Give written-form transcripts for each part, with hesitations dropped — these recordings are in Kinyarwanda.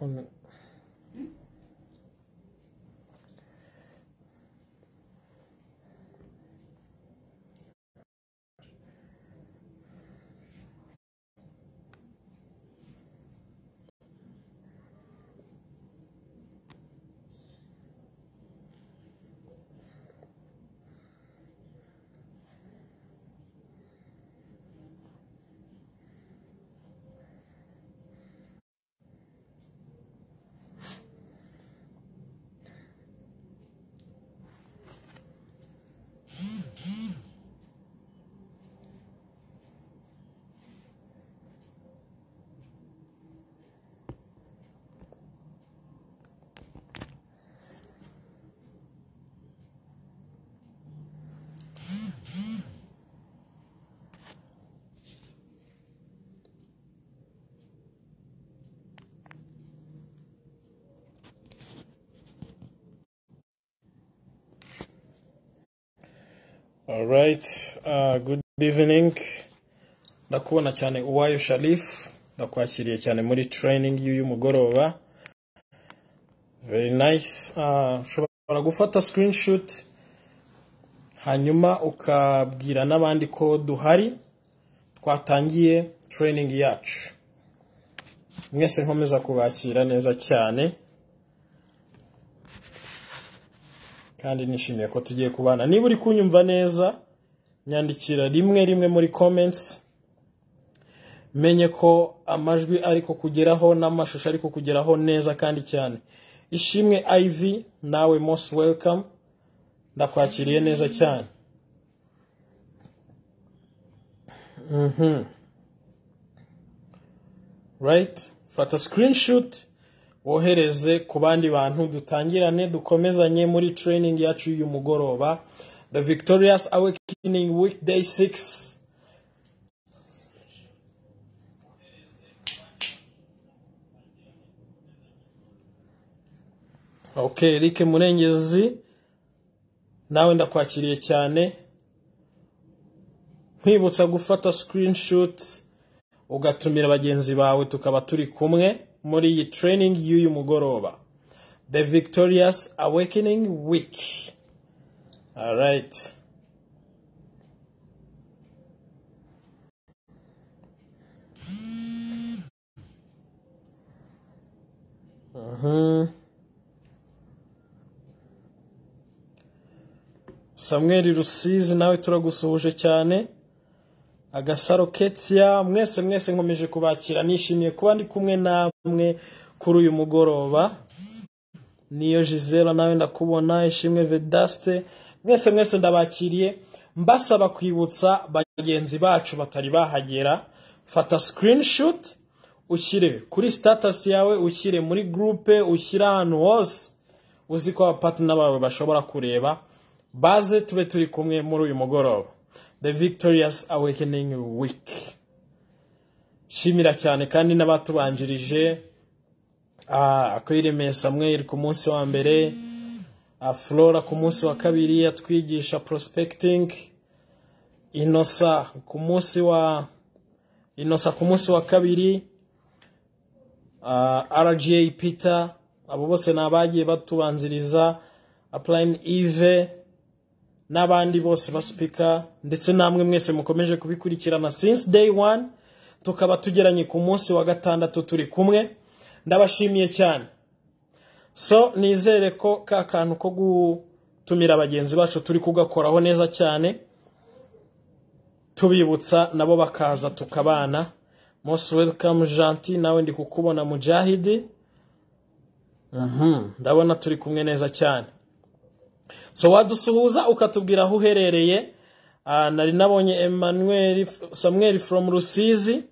Ukuntu All right, good evening. Ndakubona cyane Uwayo Sharif, ndakwakiriye cyane muri training y'uyu mugoroba. Very nice. Ushobora gufata screenshot hanyuma ukabwira n'abandi ko duhari twatangiye training yacu. Mwese nkomeza kubakira neza cyane. Kandi nishimiye ko tugiye kubana. Niba uri kunyumva neza, nyandikira rimwe rimwe muri comments, menye ko amajwi ariko kugeraho n'amashusho ariko kugeraho neza kandi cyane. Ishimwe Ivy, nawe most welcome, ndakwakiriye neza cyane. Right, fata screenshot wohereze ku bandi bantu, dutangirane dukomezanye muri training yacu y'uyu mugoroba, The Victorious Awakening Week Day 6. Okay, Eric Murengezi, nawe ndakwakiriye cyane. Nkwibutsa gufata screenshot ugatumira bagenzi bawe tukaba turi kumwe muri iyi training y'uyu mugoroba, The Victorious Awakening Week. All right. Samuel Rusizi, nawe turagusuhuje cyane. Agasaro Ketsia, mwese mwese nkomeje kubakira, nishimiye kuba ndi kumwe namwe kuri uyu mugoroba. Niyo Gisela, nawe ndakubona. Ishimwe Vedaste, mwese mwese ndabakiriye. Mbasaba kwibutsa bagenzi bacu batari bahagera, fata screenshot ushyire kuri status yawe, ushyire muri groupe, ushyire ahantu hose uzi ko abapartner bawe bashobora kureba, baze tube turi kumwe muri uyu mugoroba, The Victorious Awakening Week. Shimira cyane kandi n'abatubanjirije, Akwiremeye Samuel ku munsi wa mbere, Flora ku munsi wa kabiri atwigisha prospecting, Inosa ku munsi wa kabiri, RGA Peter, abo bose nabagiye batubanziriza, Applying Eve n'abandi bose baspeaker, ndetse namwe mwese mukomeje kubikurikirana since day one, tukaba tugeranye ku munsi wa gatandatu turi kumwe. Ndabashimiye cyane. So nizere ko ka kantu ko gutumira bagenzi bacu turi kugakoraho neza cyane, tubibutsa nabo bakaza tukabana. Most welcome Gentil, nawe ndi kukubona Mujahidi. Ndabona turi kumwe neza cyane. So wadusuhuza ukatubwira aho uherereye. Nari nabonye Emmanuel Samuel from Rusizi.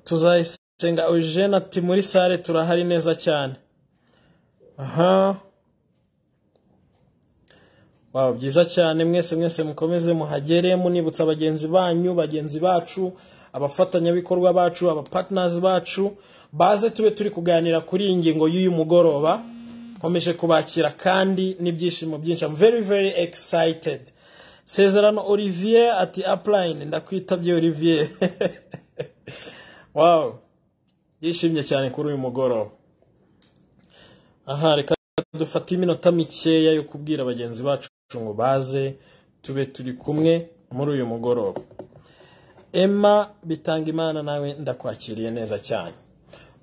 Tuzayisenga Eugene ati muri sale turahari neza cyane. Aha. Wow, byiza cyane. Mwese mwese mukomeze muhagere, munibutsa bagenzi banyu, bagenzi bacu, abafatanyabikorwa bacu, aba partners bacu, baze tube turi kuganira kuri iyi ngingo y'uyu mugoroba. Nkomeje kubakira kandi n'ibyishimo byinshi. I'm very very excited. Sezerano Olivier ati upline, ndakwitabye Olivier. Wow. Ndishimye cyane kuri uyu mugoroba. Aha reka dufate iminota mikeya yo kubwira bagenzi bacu ngo baze tube turi kumwe muri uyu mugoroba. Emma Bitangimana nawe ndakwakiriye neza cyane.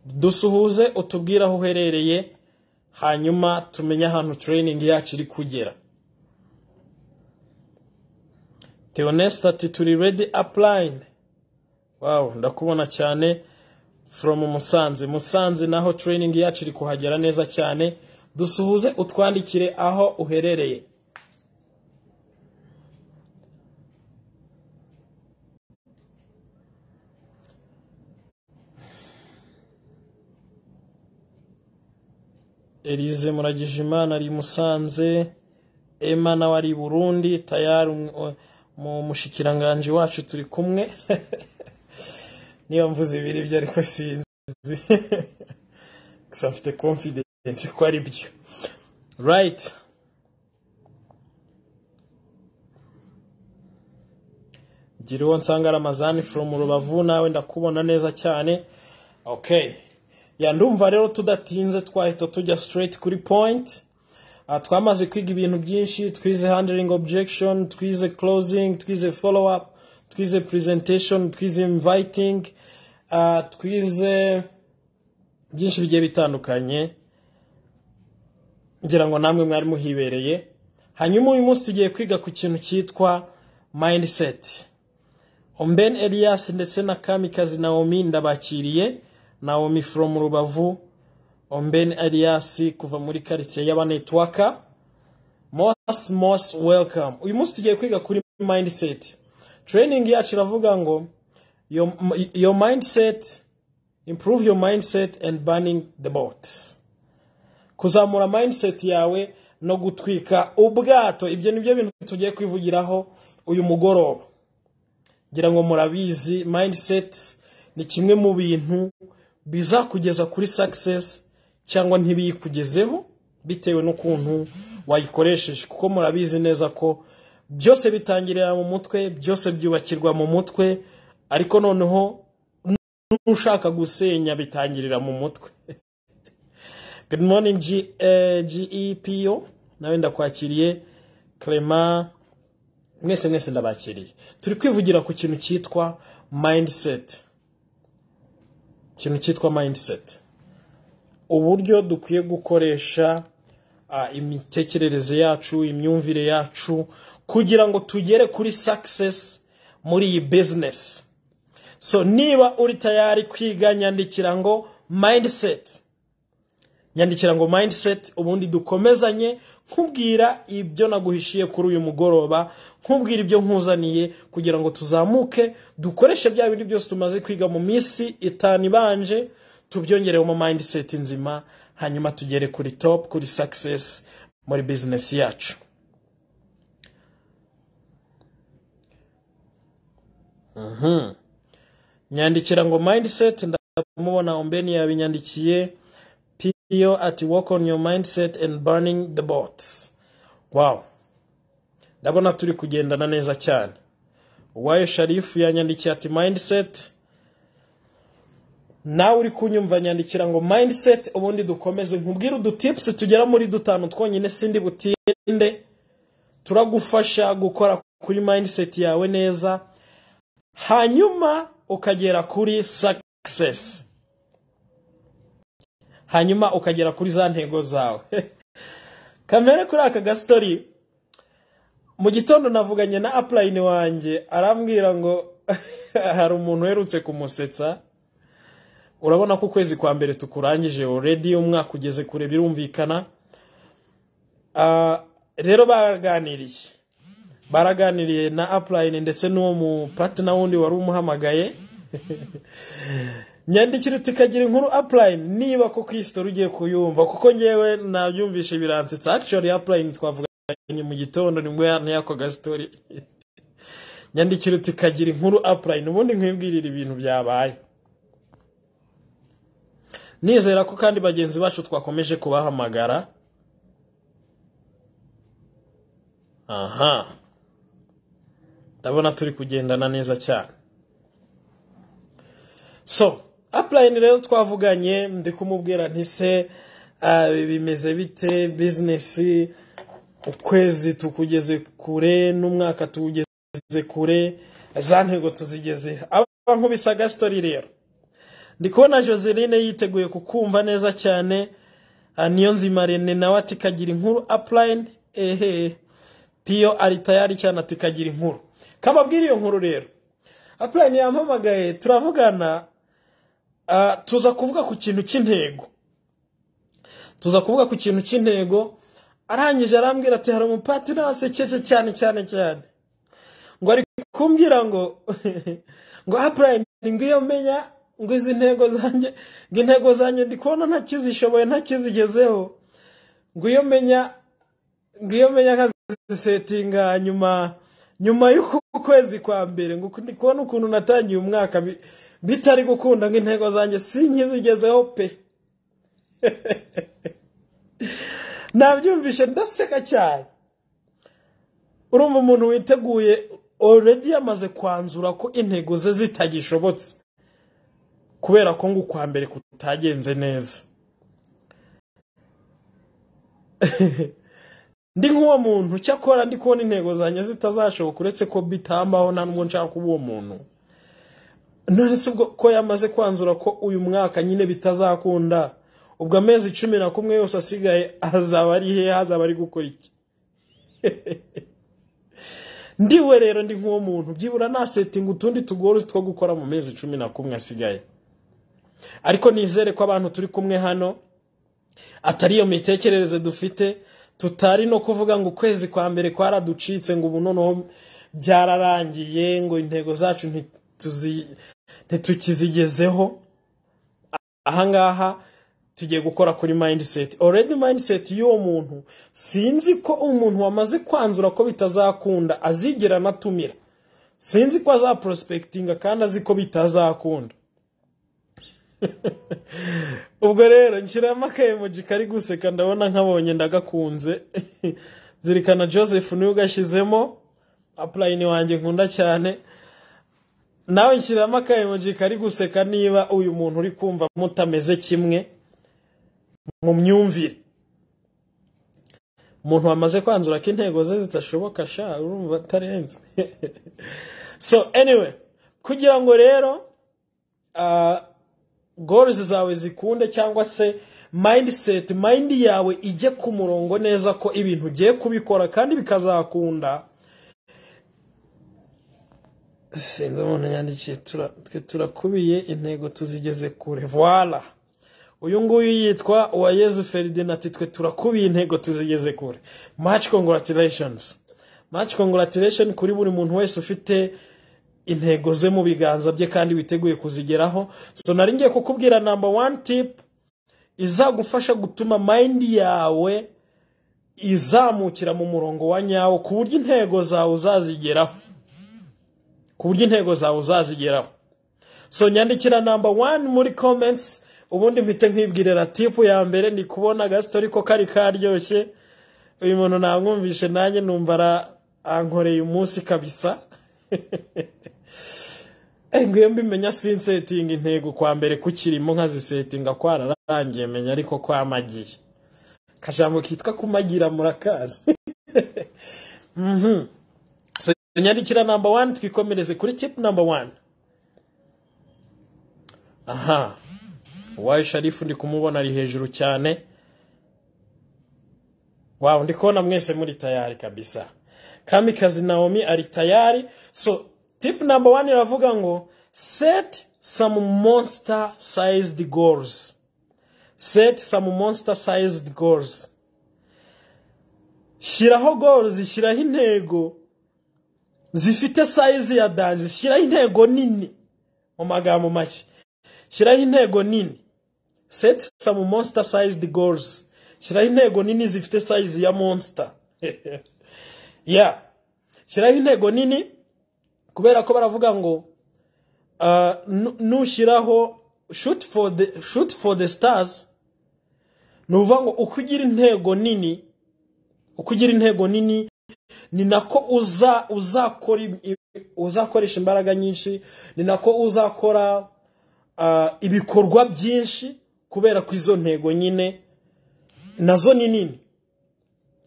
Dusuhuze utubwire aho uherereye, hanyuma tumenye ahantu training yacu iri kugera. Theoneste ati turi ready applying. Wow, ndakubona cyane from Musanze. Musanze naho training yacu iri kuhagera neza cyane. Dusuhuze utwandikire aho uherereye. Elise Muragijimana ari Musanze, Emma nawe ari Burundi, tayari mu mushikiranganje wacu turi kumwe. Niba mvuze ibiri byo ariko sinzi. Gusa mfite confidence ko ari byo. Right. Giriwo Nsanga Ramazani from Rubavu nawe ndakubona neza cyane. Okay. Ya ndumva rero tudatinze twahita tujya straight kuri point. Twamaze kwiga ibintu byinshi, twize handling objection, twize closing, twize follow up, twize presentation, twize inviting, twize byinshi bigiye bitandukanye. Ngira ngo namwe mwari muhibereye. Hanyuma uyu munsi tugiye kwiga ku kintu cyitwa mindset. Omben Elias ndetse na Kamikazi Naomi ndabakiriye. Naomi from Rubavu, Omben Elias kuva muri quartier y'abanetwaka. Most welcome. Uyu munsi tugiye kwiga kuri mindset. Training yacu iravuga ngo your mindset, improve your mindset and burning the boat. Kuzamura mindset yawe no gutwika ubwato. Ibyo nibyo bintu tugiye kwivugiraho uyu mugoroba. Ngira ngo murabizi, mindset ni kimwe mu bintu bizakugeza kuri success cyangwa ntibiyikugezeho bitewe n'ukuntu wayikoresheje, kuko murabizi neza ko byose bitangirira mu mutwe, byose byubakirwa mu mutwe, ariko noneho n'ushaka gusenya bitangirira mu mutwe. Good morning GEPO, nawe ndakwakiriye. Clement, mwese mwese ndabakiriye. Turi kwivugira ku kintu cyitwa mindset. Ikintu cyitwa mindset, uburyo dukwiye gukoresha imitekerereze yacu, imyumvire yacu kugira ngo tugere kuri success muri iyi business. So niba uri tayari kwiga, nyandikira ngo mindset. Nyandikira ngo mindset, ubundi dukomezanye nkubwira ibyo naguhishiye kuri uyu mugoroba, nkubwira ibyo nkuzaniye kugira ngo tuzamuke, dukoreshe bya bintu byose tumaze kwiga mu minsi itanu ibanje, tubyongereye mu mindset nzima, hanyuma tugere kuri top, kuri success muri business yacu. Nyandikira ngo mindset, ndamubona Ombeni yabinyandikiye. Pio ati work on your mindset and burning the boats. Wow. Ndabona turi kugendana neza cyane. Uwayo Sharifu yanyandikiye ati mindset. Nawe uri kunyumva nyandikira ngo mindset, ubundi dukomeze nkubwire udutips tugera muri dutanu twonyine, sindi butinde. Turagufasha gukora kuri mindset yawe neza, hanyuma ukagera kuri success, hanyuma ukagera kuri za ntego zawe. Kamere kuri aka gastori, mu gitondo navuganye na upline wanjye, arambwira ngo hari umuntu uherutse kumusetsa. Urabona ko ukwezi kwa mbere tukurangije already, umwaka ugeze kure birumvikana. Rero baraganiriye na upline ndetse n'uwo mu partner wundi wari umuhamagaye. Nyandikira uti kagira inkuru upline niba ko Kristo ugiye kuyumva, kuko ngewe nabyumvishe biransetsa. Actually upline twavuganye mu gitondo nibwo yako gastori. Nyandikira uti kagira inkuru upline, ubundi nkwibwirira ibintu byabaye. Nizera ko kandi bagenzi bacu twakomeje kubahamagara. Aha, ndabona turi kugendana neza cyane. So Upline rero twavuganye, ndi kumubwira nti se bimeze bite business, ukwezi tukugeze kure n'umwaka tuwugeze kure, za ntego tuzigeze. Aba nkubise agastory rero, ndi kubona Joseline yiteguye kukumva neza cyane. Niyo nzima Rene nawe ati kagira inkuru upline, ehe Piyo ari tayari cyane ati kagira inkuru. Kababwira iyo nkuru rero, upline yampamagaye turavugana, tuza kuvuga ku kintu cy'intego, arangije arambwira ati hari umupatiri wasekeje cyane cyane cyane, ngo ari kumbwira ngo ngo upline ngiyo menya ngo izi ntego zanjye, ngo intego zanjye ndi kubona ntakizishoboye ntakizigezeho, ngo iyo menya nkazisetinga nyuma y'ukwezi kwa mbere, ngo ndi kubona ukuntu natangiye umwaka bitari gukunda, ngo intego zanjye sinkizigezeho pe. Nabyumvishe ndaseka cyane. Urumva umuntu witeguye already yamaze kwanzura ko intego ze zitagishobotse kubera ko ngo kwa mbere kutagenze neza. Ndi nk'uwo muntu, cyakora ndi kubona intego zanjye zitazashoboka, uretse ko bitambaho nta nubwo nshaka kuba uwo muntu. None se ubwo ko yamaze kwanzura ko uyu mwaka nyine bitazakunda, ubwo amezi 11 yose asigaye azaba ari he, azaba ari gukora iki? Ndiwe rero ndi nk'uwo muntu, byibura nasetinga utundi tugoro two gukora mu mezi 11 asigaye. Ariko nizere ko abantu turi kumwe hano atari iyo mitekerereze dufite, tutari no kuvuga ngo ukwezi kwa mbere kwaraducitse ngo ubu noneho byararangiye, ngo intego zacu ntitukizigezeho. Ahangaha tugiye gukora kuri mindset. Already mindset y'uwo muntu, sinzi ko umuntu wamaze kwanzura ko bitazakunda azigera anatumira, sinzi ko azaprospectinga kandi azi ko bitazakunda. Ubwo rero nshyiramo akayemoji kari guseka, ndabona nkabonye ndagakunze. Zirikana Joseph niwe ugashyizemo, upline wanjye nkunda cyane. Nawe nshyiramo akayemoji kari guseka niba uyu muntu uri kumva mutameze kimwe mu myumvire. Umuntu wamaze kwanzura ko intego ze zitashoboka, sha urumva atarenze. So anyway, kugira ngo rero goals zawe zikunde, cyangwa se mindset, mind yawe ijye ku murongo neza ko ibintu ugiye kubikora kandi bikazakunda. Sinzi umuntu yandikiye, twe turakubiye intego tuzigeze kure. Voilà, uyu nguyu yitwa Uwayezu Ferdinand ati twe turakubiye intego tuzigeze kure. Much congratulations, much congratulations kuri buri muntu wese ufite intego ze mu biganza bye kandi witeguye kuzigeraho. So nari ngiye kukubwira number 1 tip izagufasha gutuma mind yawe izamukira mu murongo wa nyawo, ku buryo intego zawe uzazigeraho, ku buryo intego zawe uzazigeraho. So nyandikira number 1 muri comments, ubundi mpite nkwibwirira tip ya mbere. Ndi kubona agastory ko kari karyoshye, uyu muntu namwumvishe nanjye numva ankoreye umunsi kabisa. Ngiyo mbimenya sinsetinga intego kwa mbere kukirimo nkazisetinga kwararangiye menya ariko kwamagiye. Kajambo kitwa kumagira murakazi. So nyandikira number 1 twikomereze kuri tip number 1. Aha, Wayi Sharifu ndi kumubona ari hejuru cyane. Wow, ndi kubona mwese muri tayari kabisa. Kamikazi Naomi ari tayari. So tip number 1 iravuga ngo set some monster sized goals. Set some monster sized goals. Shyiraho goals, shyiraho intego zifite size ya danger, shyiraho intego nini. Mu magambo make, shyiraho intego nini. Set some monster sized goals. Shyiraho intego nini zifite size ya monster. Yeah, shyiraho intego nini kubera ko baravuga ngo nushyiraho shoot for the stars. Nuvuga ngo uko ugira intego nini, uko ugira intego nini ni nako uzakoresha imbaraga nyinshi, ni nako uzakora ibikorwa byinshi, kubera ko izo ntego nyine nazo ni nini.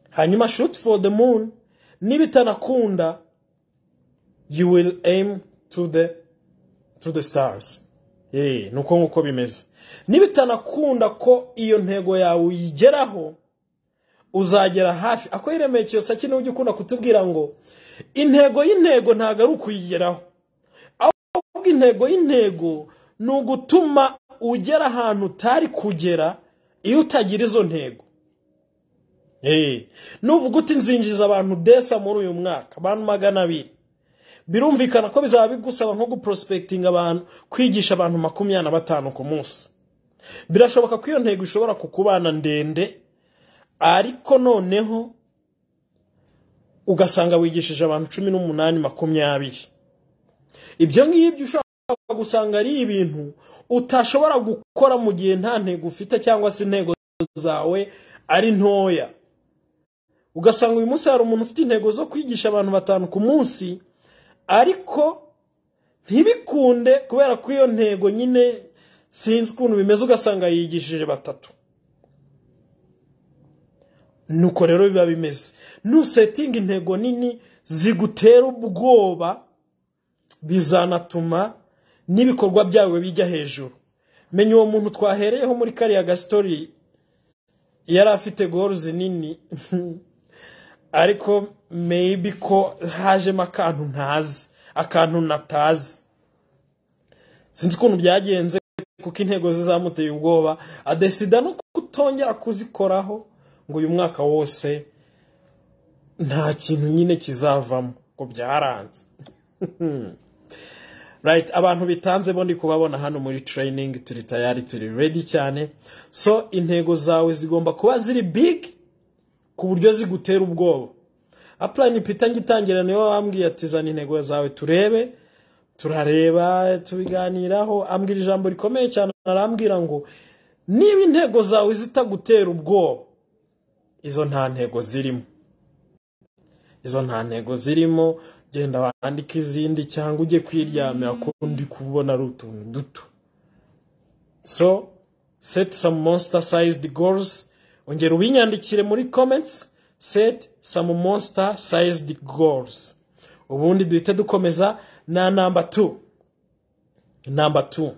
Hanyuma shoot for the moon, nibitanakunda you will aim to the stars. Nuko nkuko bimeze, nibitanakunda ko iyo ntego yawe uyigeraho, uzagera hafi. Ako iremeye Kiyosaki niwe ujya ukunda kutubwira ngo intego y'intego ntabwo ari ukuyigeraho, ahubwo intego y'intego ni ugutuma ugera ahantu utari kugera iyo utagira izo ntego. Nuvuga uti nzinjiza abantu desa muri uyu mwaka, abantu 200, birumvikana ko bizaba bigusaba nko guprospectinga abantu, kwigisha abantu 25 ku munsi. Birashoboka ko iyo ntego ishobora kukubana ndende, ariko noneho ugasanga wigishije abantu 18, 20. Ibyo ngibyo ushobora gusanga ari ibintu utashobora gukora mu gihe nta ntego ufite, cyangwa se intego zawe ari ntoya. Ugasanga uyu munsi hari umuntu ufite intego zo kwigisha abantu 5 ku munsi, ariko ntibikunde kubera ko iyo ntego nyine sinzi ukuntu bimeze, ugasanga yigishije 3. Nuko rero biba bimeze, nusettinga intego nini zigutera ubwoba, bizanatuma n'ibikorwa byawe bijya hejuru. Menya uwo muntu twahereyeho muri kariya gasitori yari afite goals nini, ariko maybe ko hajemo akantu ntazi, akantu natazi, sinzi ukuntu byagenze, kuko intego ze zamuteye ubwoba, adecida no kutongera kuzikoraho, ngo uyu mwaka wose nta kintu nyine kizavamo, ngo byaranze. Right, abantu bitanze bo ndi kubabona hano muri training, turi tayari, turi ready cyane. So intego zawe zigomba kuba ziri big ku buryo zigutera ubwoba. Upline Peter ngitangira niwe wambwiye ati zana intego zawe turebe. Turareba, tubiganiraho, ambwira ijambo rikomeye cyane, arambwira ngo niba intego zawe zitagutera ubwoba, izo nta ntego zirimo, izo nta ntego zirimo, genda wandike izindi cyangwa ujye kwiryamira, ko ndi kubona ari utuntu duto. So set some monster sized goals. Ongera ubinyandikire muri comments, set some monster sized goals. Ubundi duhite dukomeza na number 2. Number 2,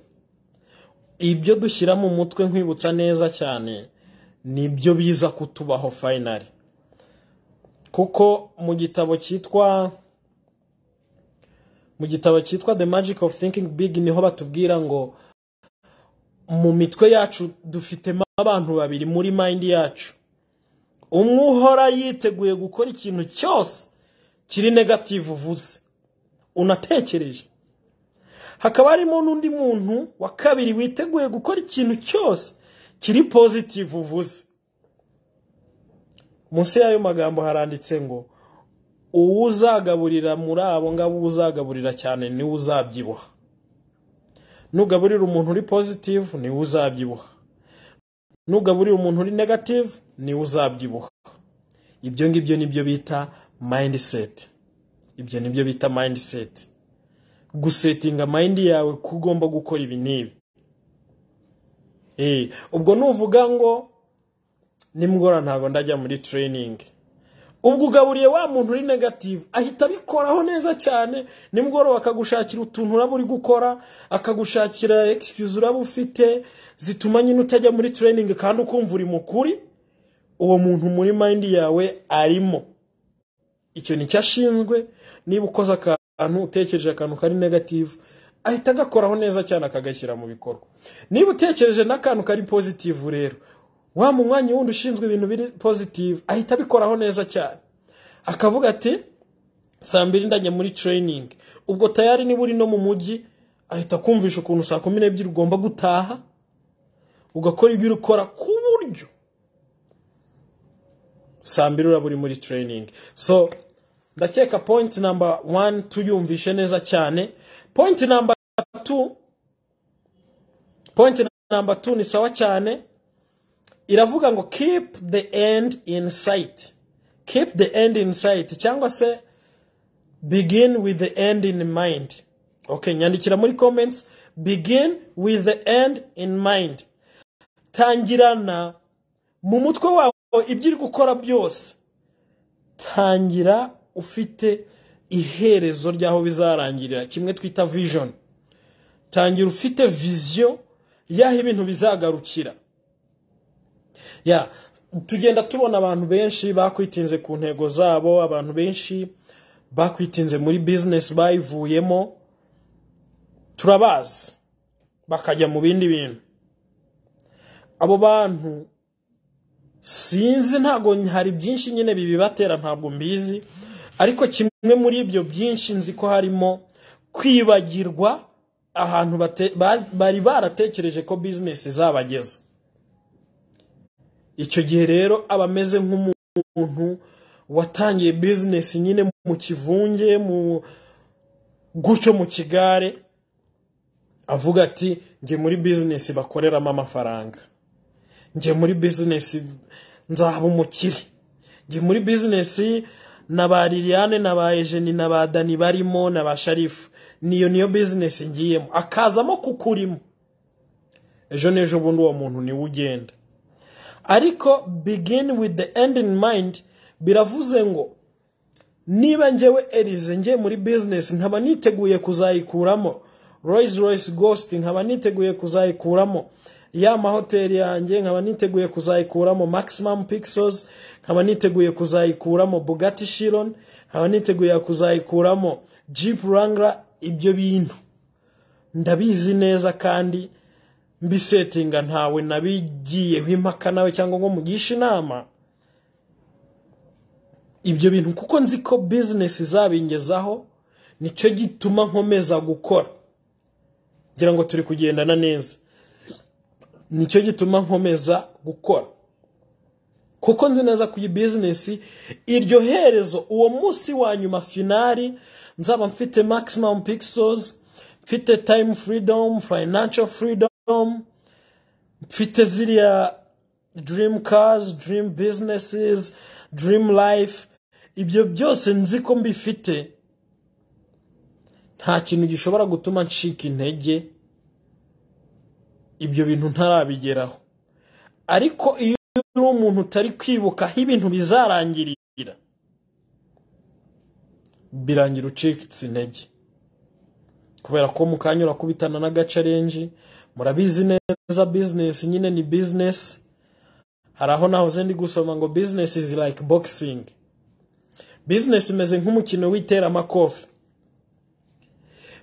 ibyo dushyira mu mutwe, nkwibutsa neza cyane, nibyo biza kutubaho finally, kuko mu gitabo cyitwa The Magic of Thinking Big niho batubwira ngo mu mitwe yacu dufitemo abantu babiri. Muri mind yacu, umwe uhora yiteguye gukora ikintu cyose kiri negative uvuze, unatekereje, hakaba harimo n'undi muntu wa kabiri witeguye gukora ikintu cyose kiri positive uvuze. Munsi y'ayo magambo haranditse ngo uwo uzagaburira muri abo ngabo, uzagaburira cyane niwe uzabyibuha. Nugaburira umuntu uri positive niwe uzabyibuha, nugaburira umuntu uri negative niwe uzabyibuha. Ibyo ngibyo nibyo bita mindset. Ibyo nibyo bita mindset, gusettinga mind yawe ko ugomba gukora ibi n'ibi. Ubwo nuvuga ngo nimugora ntabwo ndajya muri training, ubwo ugaburiye wa muntu uri negative, ahita abikoraho neza cyane. Nimugoroba akagushakira utuntu uraba uri gukora, akagushakira excuse uraba ufite zituma nyine utajya muri training, kandi ukumva uri mukuri. Uwo muntu muri mind yawe arimo, icyo nicyo ashinzwe. Niba ukoze akantu, utekereje akantu kari negative, ahita agakoraho neza cyane, akagashyira mu bikorwa. Niba utekereje n'akantu kari positive rero, wa mu mwanya wundi ushinzwe ibintu biri positive ahita abikoraho neza cyane, akavuga ati saa 2 ndajya muri training. Ubwo tayari niba uri no mu mujyi, ahita akumvisha ukuntu saa 12 ugomba gutaha, ugakora ibyo uri gukora ku buryo saa 2 uraba uri muri training. So ndakeka point number 1 tuyumvishe neza cyane. Point number 2, point number 2 ni sawa cyane, iravuga ngo keep the end in sight. Keep the end in sight, cyangwa se begin with the end in mind. Okay, nyandikira muri comments Begin with the end in mind. Tangirana mu mutwe wawe ibyo uri gukora byose, tangira ufite iherezo ry'aho bizarangirira, kimwe twita vision. Tangira ufite vision y'aho ibintu bizagarukira. Ya, tugenda tubona abantu benshi bakwitinze ku ntego zabo, abantu benshi bakwitinze muri business bayivuyemo, turabazi, bakajya mu bindi bintu. Abo bantu sinzi, ntago hari byinshi nyine bibibatera, ntabwo mbizi, ariko kimwe muri ibyo byinshi nzi ko harimo kwibagirwa ahantu bari baratekereje ko business izabageza. Icyo gihe rero aba ameze nk'umuntu watangiye business nyine mu kivunge, mu gutyo, mu kigare, avuga ati njye muri business bakoreramo amafaranga, njye muri business nzaba umukire, njye muri business na ba Liliane na ba Eugenie na ba Dani barimo na ba Sharifu, niyo business ngiyemo, akazamo kukurimo. Ejo n'ejo bundi uwo muntu niwe ugenda. Ariko begin with the end in mind biravuze ngo niba njyewe Elize ngiye muri business nkaba niteguye kuzayikuramo Rolls Royce Ghost, nkaba niteguye kuzayikuramo ya mahoteli yanjye, nkaba niteguye kuzayikuramo Maximum Pixels, nkaba niteguye kuzayikuramo Bugatti Chiron, nkaba niteguye kuzayikuramo Jeep Wrangler, ibyo bintu ndabizi neza kandi mbisetinga, ntawe nabigiyeho impaka nawe cyangwa ngo mugishe inama. Ibyo bintu kuko nzi ko business izabingezaho, nicyo gituma nkomeza gukora. Ngira ngo turi kugendana neza. Nicyo gituma nkomeza gukora, kuko nzi neza ko iyi business iryo herezo, uwo munsi wa nyuma finale, nzaba mfite Maximum Pixels, mfite time freedom, financial freedom, mfite ziriya dream cars, dream businesses, dream life. Ibyo byose nzi ko mbifite, nta kintu gishobora gutuma ncika intege ibyo bintu ntarabigeraho. Ariko iyo uri umuntu utari kwibuka aho ibintu bizarangirira, birangira ucitse intege, kubera ko mu kanya urakubitana n'agacarenji. Murabizi neza, business nyine ni business. Hari aho nahoze ndi gusoma ngo business is like boxing. Business imeze nk'umukino w'iteramakofe.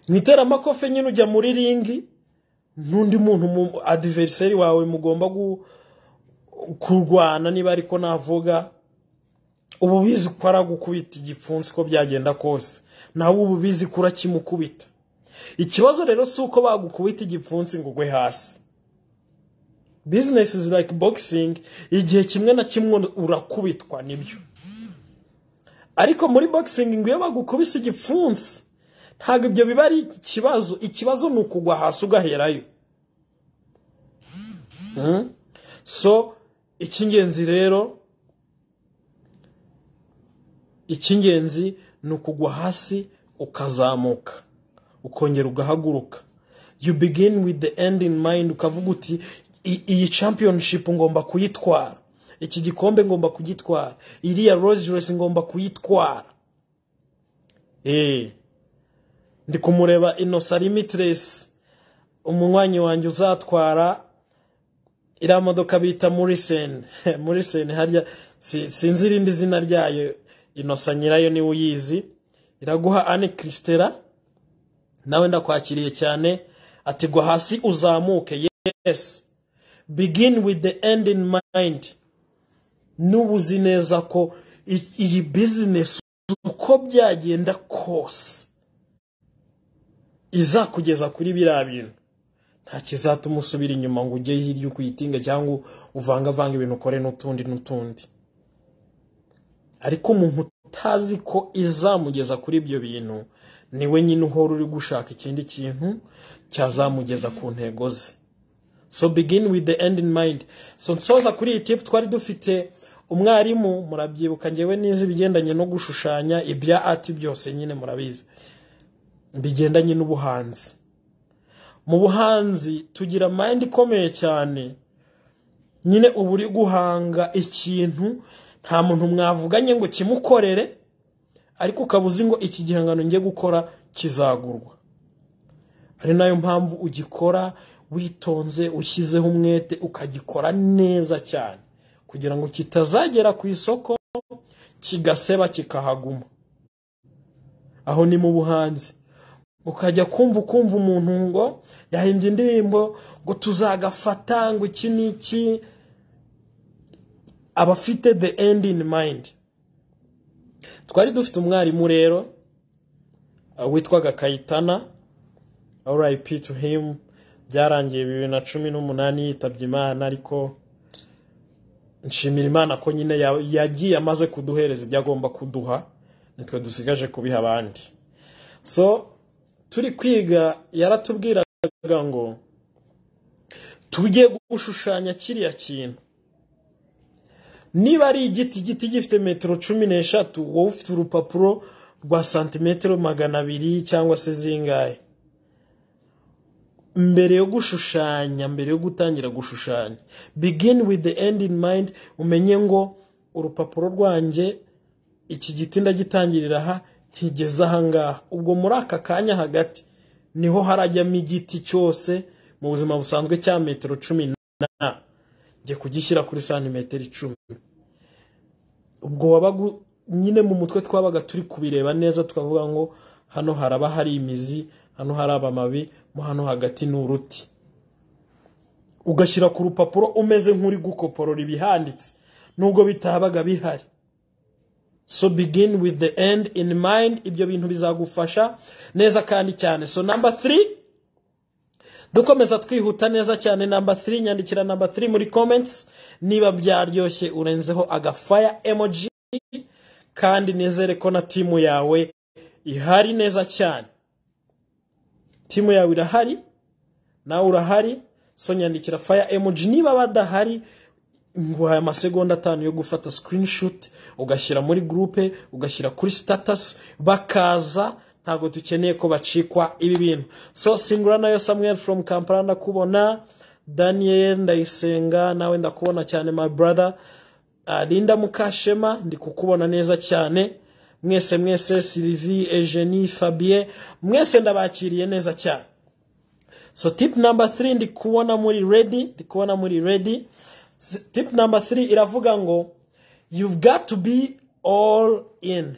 Mu iteramakofe nyine ujya muri ring n'undi muntu, mu adversary wawe mugomba kurwana, niba ariko navuga, uba ubizi ko aragukubita igipfunsi ko byagenda kose, nawe uba ubizi ko urakimukubita. Ikibazo rero si uko bagukubita igipfunsi ngo ugwe hasi. Business is like boxing, igihe kimwe na kimwe urakubitwa, nibyo, ariko muri boxing ngo iyo bagukubise igipfunsi ntabwo ibyo biba ari ikibazo. Ikibazo ni ukugwa hasi ugaherayo. So icy'ingenzi rero, icy'ingenzi ni ukugwa hasi ukazamuka, ukongera ugahaguruka. You begin with the end in mind, ukavuga uti iyi championship ngomba kuyitwara, iki gikombe ngomba kugitwara, iriya Rolls Royce ngomba kuyitwara. Ndi kumureba Innocent Limitless, umunywanyi wanjye uzatwara iriya modoka bita Murisen Murisen harya, sinzi irindi zina ryayo, Innocent nyirayo niwe uyizi. Iraguha Anne Christella, nawe ndakwakiriye cyane, ati gwa hasi uzamuke. Yes, begin with the end in mind. Nuba uzi neza ko iyi business uko byagenda kose izakugeza kuri biriya bintu, nta kizatuma usubira inyuma ngo ujye hirya ukuyitinga cyangwa uvangavanga ibintu, ukore n'utundi n'utundi. Ariko umuntu utazi ko izamugeza kuri ibyo bintu, niwe nyine uhora uri gushaka ikindi kintu cyazamugeza ku ntego ze. So begin with the end in mind. So nsoza kuri iyi tip, twari dufite umwarimu, murabyibuka, ngewe nize ibigendanye no gushushanya, ibya art byose nyine murabizi, bigendanye n'ubuhanzi. Mu buhanzi tugira mind ikomeye cyane. Nyine uba uri guhanga ikintu nta muntu mwavuganye ngo kimukorere, ariko ukaba uzi ngo iki gihangano ngiye gukora kizagurwa. Ari nayo mpamvu ugikora witonze, ushyizeho umwete, ukagikora neza cyane kugira ngo kitazagera ku isoko kigaseba kikahaguma. Aho ni mu buhanzi. Ukajya kumva ukumva umuntu ngo yahimbye indirimbo ngo tuzagafata ngo iki n'iki, aba afite the end in mind. Twari dufite umwarimu rero witwaga Kayitana, RIP to him, byarangiye 2018 yitabye Imana, ariko nshimira Imana ko nyine yagiye amaze kuduhereza ibyo agomba kuduha, nitwe dusigaje kubiha abandi. So turi kwiga yaratubwiraga ngo tujye gushushanya kiriya kintu. Niba ari igiti, igiti gifite metero 13, wowe ufite urupapuro rwa santimetero 200 cyangwa se zingahe. Mbere yo gushushanya, mbere yo gutangira gushushanya, begin with the end in mind. Umenye ngo urupapuro rwanjye iki giti ndagitangirira aha nkigeze aha ngaha. Ubwo muri aka kanya hagati niho harajyamo igiti cyose mu buzima busanzwe cya metero 10 na njye kugishyira kuri santimetero 10. Ubwo wabaga nyine mu mutwe twabaga turi kubireba neza, tukavuga ngo hano haraba hari imizi, hano haraba amababi, mo hano hagati ni uruti. Ugashyira ku rupapuro umeze nk'uri gukoporora ibihanditse nubwo bitabaga bihari. So begin with the end in mind, ibyo bintu bizagufasha neza kandi cyane. So number 3, dukomeza twihuta neza cyane. Number 3, nyandikira number 3 muri comments niba byaryoshye, urenzeho aga fire emoji, kandi nizere ko na timu yawe ihari neza cyane. Timu yawe irahari, nawe urahari. So nyandikira fire emoji. Niba badahari, nguhaye amasegonda 5 yo gufata screenshot ugashyira muri groupe, ugashyira kuri status, bakaza. Ntabwo dukeneye ko bacikwa ibi bintu. So Singura nayo Samuel from Kampala ndakubona, Daniel Ndayisenga nawe ndakubona cyane my brother, Linda Mukashema ndi kukubona neza cyane. Mwese mwese, Sylvie, Eugenie, Fabien, mwese ndabakiriye neza cyane. So tip number 3 ndi kubona muri ready, ndi kubona muri ready. Tip number 3 iravuga ngo you've got to be all in.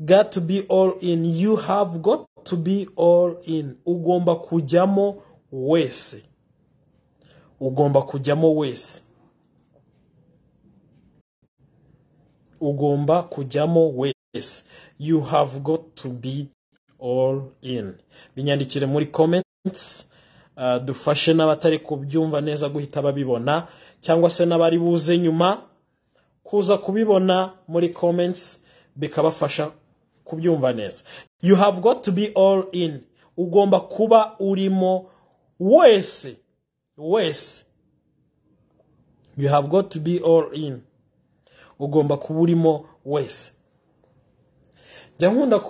Got to be all in. You have got to be all in. Ugomba kujyamo wese. Ugomba kujyamo wese. Ugomba kujyamo wese. You have got to be all in. Binyandikire muri comments, dufashe n'abatari kubyumva neza guhita babibona, cyangwa se n'abari buze nyuma kuza kubibona muri comments bikabafasha kubyumva neza. You have got to be all in. Ugomba kuba urimo wese. Wese. You have got to be all in. Ugomba kuba urimo wese. Njya nkunda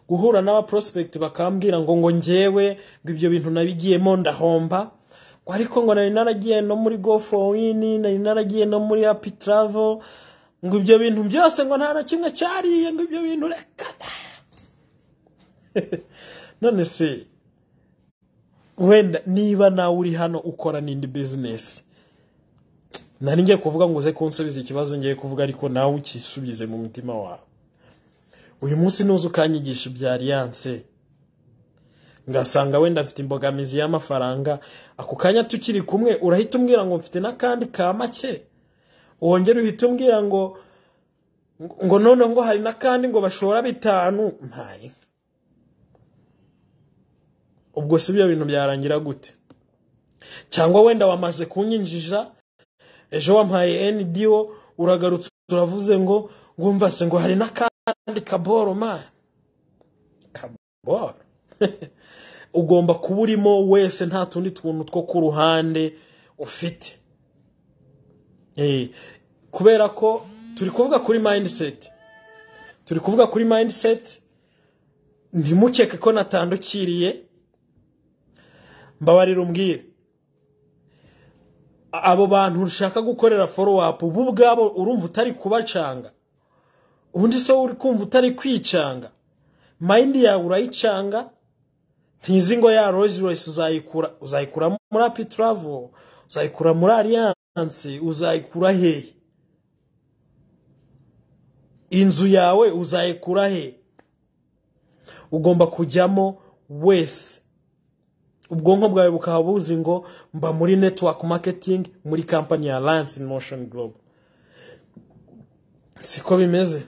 guhura n'aba prospect bakambwira ngo njyewe ngo ibyo bintu nabigiyemo ndahomba, ngo ariko ngo nari naragiye no muri Go for Win, nari naragiye no muri Happy Travel, ngo ibyo bintu byose ngo nta na kimwe cyariye, ngo ibyo bintu reka. None se wenda niba nawe uri hano ukora n'indi business, nari ngiye kuvuga ngo uze kunsubiza ikibazo ngiye kuvuga, ariko nawe ukisubize mu mutima wawe. Uyu munsi nuza ukanyigisha ibya Alliance, ngasanga wenda mfite imbogamizi y'amafaranga, ako kanya tukiri kumwe urahita umbwira ngo mfite n'akandi ka make, wongere uhita umbwira ngo none ngo hari n'akandi ngo bashora 5 mpaye. Ubwo si ibyo bintu byarangira gute? Cyangwa wenda wamaze kunyinjija, ejo wampaye NDO, uragarutse uravuze ngo ngumva se ngo hari n'akandi kaboro man. Kaboro. Ugomba kuba urimo wese, nta tundi tuntu two ku ruhande ufite. Kubera ko turi kuvuga kuri mindset. Turi kuvuga kuri mindset. Ntimukeke ko natandukiriye, mbabarira umbwire. Abo bantu ushaka gukorera follow up ubu ubwabo urumva utari kubacanga? Ubundi so uri kumva utari kwicanga? Mind yawe urayicanga, ntizi ngo ya Rolls Royce uzayikura muri Happy Travel, uzayikura muri Alliance, uzayikura he? Inzu yawe uzayikura he? Ugomba kujyamo wese, ubwonko bwawe bukaba buzi ngo mba muri network marketing, muri company ya Alliance in Motion Global. Siko bimeze?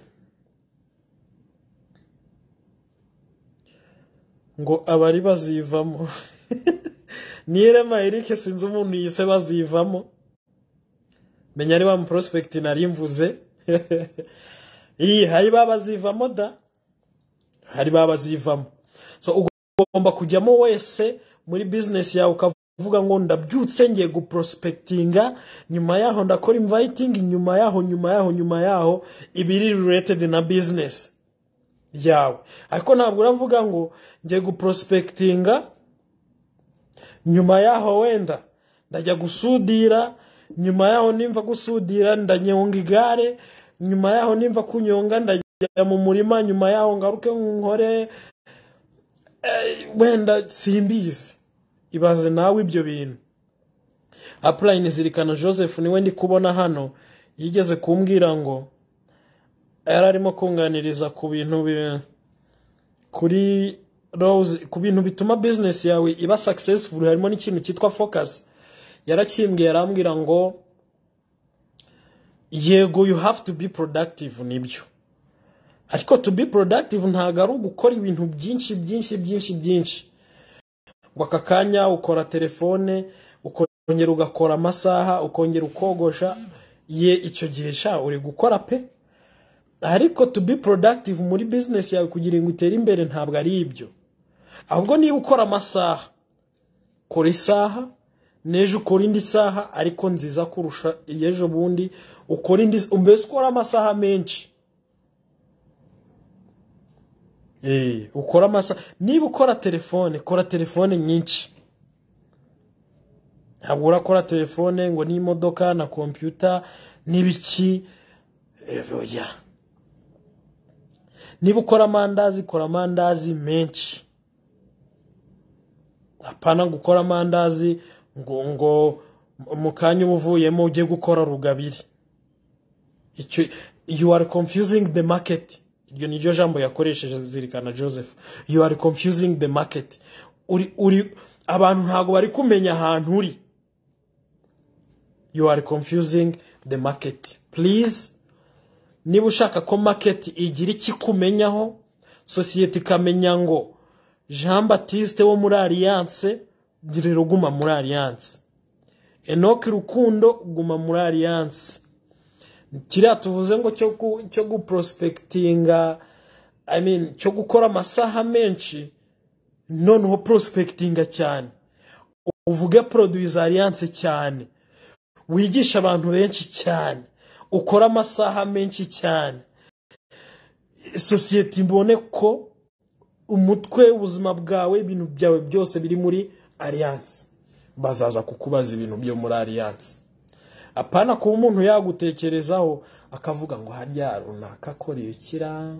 Ngo abari bazivamo. Nirema Eric, sinzi umuntu yise bazivamo, menya ari wa mu prospect nari mvuze. Iyi hari babazivamo da, hari babazivamo. So ugomba kujyamo wese muri business yawe, ukavuga ngo ndabyutse ngiye guprospectinga, nyuma yaho ndakora inviting, nyuma yaho, nyuma yaho, nyuma yaho ibiri related na business yawe. Ariko ntabwo uravuga ngo ngiye guprospectinga, nyuma yaho wenda ndajya gusudira, nyuma yaho nimva gusudira ndanyonga igare, nyuma yaho nimva kunyonga ndajya mu murima, nyuma yaho ngaruke nkore wenda simbizi. Ibaze nawe ibyo bintu. Upline Zirikana Joseph niwe ndi kubona hano, yigeze kumbwira ngo yari arimo kunganiriza ku bintu kuri Rose, ku bintu bituma business yawe iba successful, harimo n'ikintu cyitwa focus. Yarakimbwiye, arambwira ngo yego, you have to be productive, nibyo, ariko to be productive ntabwo ari ugukora ibintu byinshi byinshi byinshi byinshi, ngo aka kanya ukora telefone, ukongera ugakora amasaha, ukongera ukogosha ye. Icyo gihe sha uri gukora pe, ariko to be productive muri business yawe kugira ngo utere imbere ntabwo ari ibyo. Ahubwo niba ukora amasaha, kora isaha n'ejo ukora indi saha ariko nziza kurusha iy'ejo bundi, ukora indi, mbese ukora amasaha menshi. Ukora amasaha, niba ukora telefone, kora telefone nyinshi. Ntabwo urakora telefone ngo n'imodoka na kompiyuta n'ibiki, oya. Niba ukora amandazi, kora amandazi menshi. Apana gukora amandazi ngo mu kanya uba uvuyemo ujye gukora rugabire. Icyo you are confusing the market. Iryo ni ryo jambo yakoresheje Zirikana Joseph. You are confusing the market. Uri abantu ntabwo bari kumenya ahantu uri. You are confusing the market. Please, niba ushaka ko market igira ikikumenyaho, sosiyete ikamenya ngo Jean Baptiste wo muri Alliance, rero guma muri Alliance. Enoch Rukundo, guma muri Alliance. Kiriya tuvuze ngo cyo guprospectinga, I mean cyo gukora amasaha menshi, noneho prospectinga cyane, uvuge produits za Alliance cyane, wigisha abantu benshi cyane, ukora amasaha menshi cyane, sosiyete ibone ko umutwe, ubuzima bwawe, ibintu byawe byose biri muri Alliance. Bazaza kukubaza ibintu byo muri Alliance. Apana kuba umuntu yagutekerezaho akavuga ngo harya runaka akora ibikira,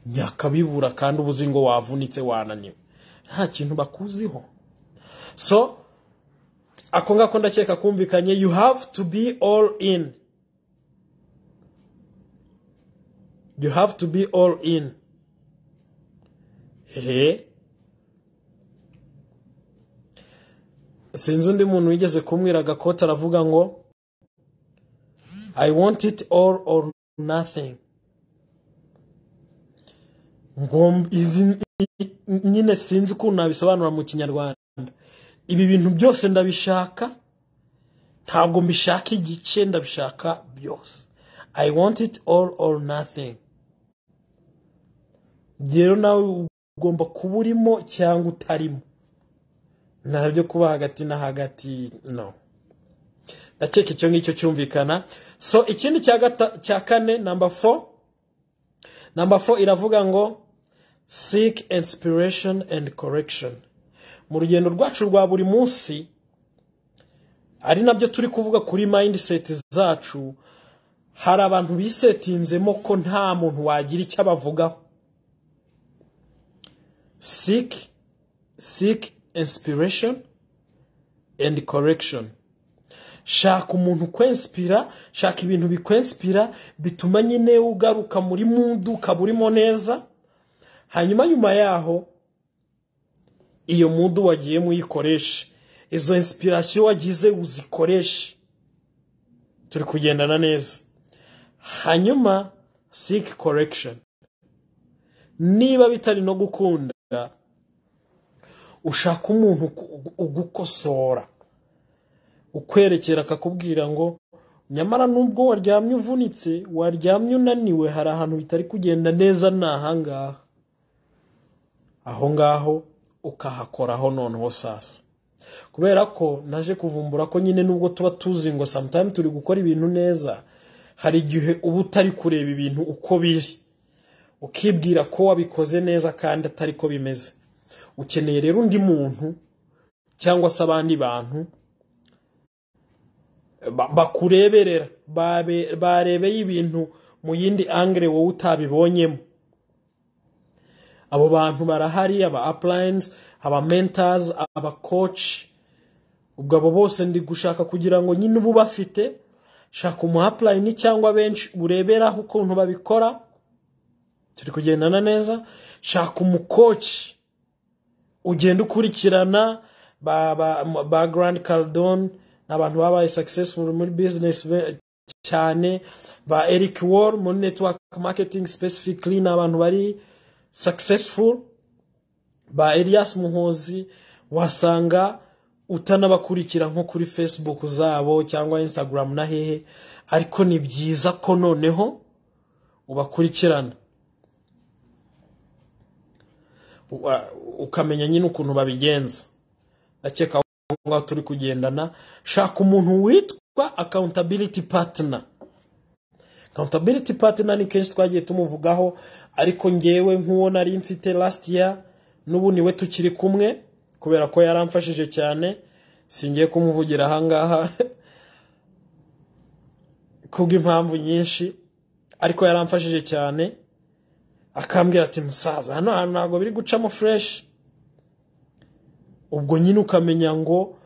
nyakabibura, kandi ubuzi ngo wavunitse wananiwe, nta kintu bakuziho. So ako ngako ndakeka kumvikanye. You have to be all in. You have to be all in. Sinzi undi muntu wigeze kumbwira agakoti aravuga ngo I want it all or nothing. Ngo izi nyine sinzi ukuntu nabisobanura mu Kinyarwanda. Ibi bintu byose ndabishaka, ntabwo mbishaka igice, ndabishaka byose. I want it all or nothing. Rero nawe ugomba kuba urimo cyangwa utarimo, ntabyo kuba hagati na hagati, no. Ndakeka icyo ngicyo cyumvikana. So ikindi cya kane, number 4. Number 4 iravuga ngo Seek inspiration and correction. Mu rugendo rwacu rwa buri munsi, ari nabyo turi kuvuga kuri mindset zacu, hari abantu bisetinzemo ko nta muntu wagira icyo abavugaho. Seek inspiration and correction. Shaka umuntu ukwinspira, shaka ibintu bikwinspira bituma nyine ugaruka muri mood, ukaba urimo neza. Hanyuma nyuma yaho iyo mood wagiye muyikoreshe, izo inspiration wagize uzikoreshe. Turi kugendana neza. Hanyuma seek correction. Niba bitari no gukunda, ushaka umuntu ugukosora, ukwerekera, akakubwira ngo nyamara nubwo waryamye uvunitse, waryamye unaniwe, hari ahantu bitari kugenda neza, ni ahangaha. Aho ngaho ukahakoraho noneho sasa. Kubera ko naje kuvumbura ko nyine nubwo tuba tuzi ngo sometime turi gukora ibintu neza, hari igihe uba utari kureba ibintu uko biri, ukibwira ko wabikoze neza kandi atari ko bimeze. Ukeneye rero undi muntu cyangwa se abandi bantu bakureberera, barebeye ibintu mu yindi angle wowe utabibonyemo. Abo bantu barahari, aba uplines, aba mentors, aba coach. Ubwo abo bose ndi gushaka kugira ngo nyine ubu bafite, shaka umu upline cyangwa benshi ureberaho ukuntu babikora. Turi kugendana neza. Shaka umu coach ugenda ukurikirana, ba Grant Cardone ni abantu babaye successful muri business cyane, ba Eric Worre muri network marketing specifically ni abantu bari successful, ba Elias Muhozi. Wasanga utanabakurikira nko kuri Facebook zabo cyangwa Instagram na hehe, ariko ni byiza ko noneho ubakurikirana, ukamenya nyine ukuntu babigenza. Ndakeka aho turi kugendana. Shaka umuntu witwa accountability partner. Accountability partner ni kenshi twagiye tumuvugaho, ariko ngewe nk'uwo nari mfite last year n'ubu niwe tukiri kumwe, kubera ko yaramfashije cyane. Singiye kumuvugira ahangaha kubw'impamvu nyinshi, ariko yaramfashije cyane, akambwira ati musaza hano hantu ntabwo biri gucamo fresh. Ubwo nyine ukamenya ngo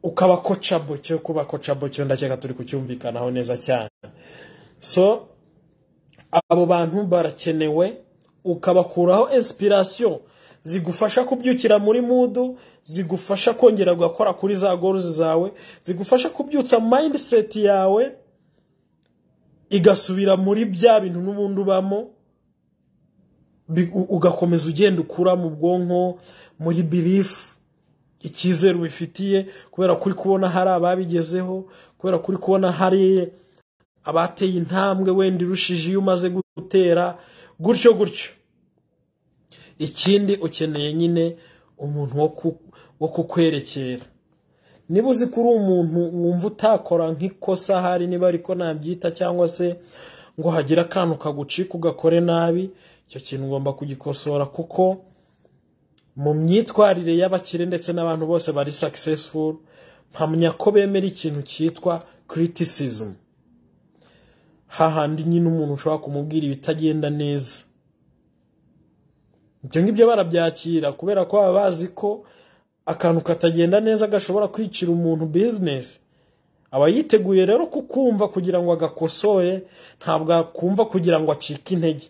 ukaba coachable, cyo kuba coachable cyo ndakeka turi kucyumvikanaho neza cyane. So abo bantu barakenewe, ukabakuraho inspiration zigufasha kubyukira muri mood, zigufasha kongera gukora kuri za goals zawe, zigufasha kubyutsa mindset yawe igasubira muri bya bintu n'ubundi ubamo, ugakomeza ugenda ukura mu bwonko, muri belief, icyizere ubifitiye, kubera kuri kubona hari ababigezeho, kubera kuri kubona hari abateye intambwe wenda irushije iyo umaze gutera, gutyo gutyo. Ikindi ukeneye nyine umuntu wo kukwerekera. Niba uzi ko uri umuntu wumva utakora nk'ikosa hari, niba ariko nabyita, cyangwa se ngo hagire akantu kagucika ugakore nabi, icyo kintu ugomba kugikosora, kuko mu myitwarire y'abakire ndetse n'abantu bose bari successful, mpamya ko bemera ikintu cyitwa criticism. Hahandi nyine umuntu ushobora kumubwira ibitagenda neza, ibyo ngibyo barabyakira, kubera ko baba bazi ko akantu katagenda neza gashobora kwicira umuntu business. Aba yiteguye rero kukumva kugira ngo agakosore, ntabwo akumva kugira ngo acike intege.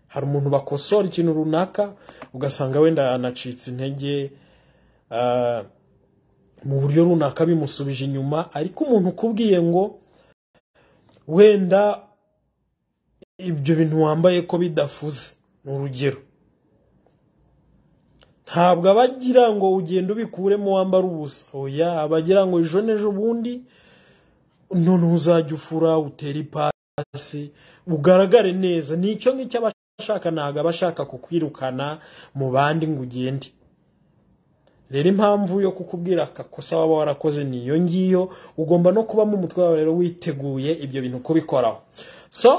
Hari umuntu bakosora ikintu runaka ugasanga wenda anacitse intege mu buryo runaka bimusubije inyuma, ariko umuntu ukubwiye ngo wenda ibyo bintu wambaye ko bidafuze, ni urugero, ntabwo abagira ngo ugende ubikuremo wambara ubusa, oya, abagira ngo ejo n'ejo bundi none uzajya ufura utera ipasi ugaragare neza. Nicyo ngicyo abashaka, ntabwo abashaka kukwirukana mu bandi ngo ugende. Rero impamvu yo kukubwira akakosa waba warakoze niyo ngiyo, ugomba no kuba mu mutwe wawe rero witeguye ibyo bintu kubikoraho. So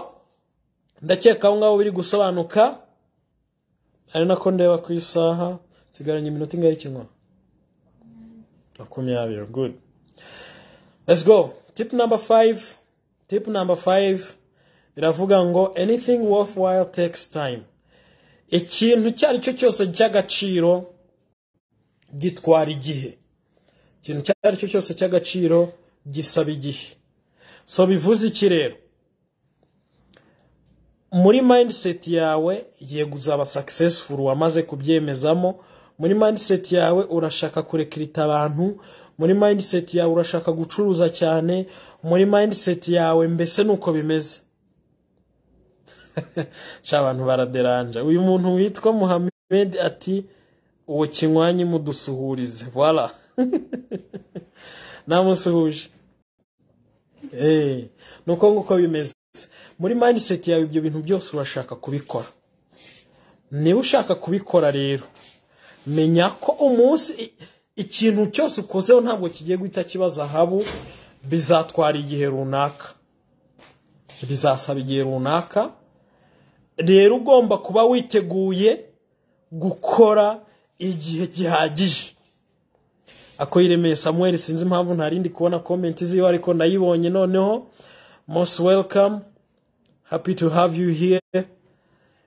ndakeka aho ngaho biri gusobanuka. Ari nako ndeba ku isaha, nsigaranye iminota ingahe ikinywa? 20. Good, let's go. Tip number 5. Tip number 5 iravuga ngo anything worthwhile takes time. Ikintu icyo ari cyo cyose cy'agaciro gitwara igihe. Ikintu icyo ari cyo cyose cy'agaciro gisaba igihe. So bivuze iki rero? Muri mindset yawe, yego, uzaba successful, wamaze kubyemezamo. Muri mindset yawe urashaka kurecruita abantu, muri mindset yawe urashaka gucuruza cyane, muri mindset yawe mbese nuko bimeze. Sha, abantu baraderanja. Uyu muntu witwa Muhammed ati uwo kinywanyi mudusuhurize. Voilà, namusuhuje. Nuko nguko bimeze. Muri mindset yawe ibyo bintu byose urashaka kubikora. Niba ushaka kubikora rero, menya ko umunsi ikintu cyose ukozeho ntabwo kigiye guhita kiba zahabu. Bizatwara igihe runaka, bizasaba igihe runaka. Rero ugomba kuba witeguye gukora igihe gihagije. Ako yiremeye Samuel, sinzi impamvu ntarindi kubona comment ziwe, ariko ndayibonye noneho. Most welcome, happy to have you here.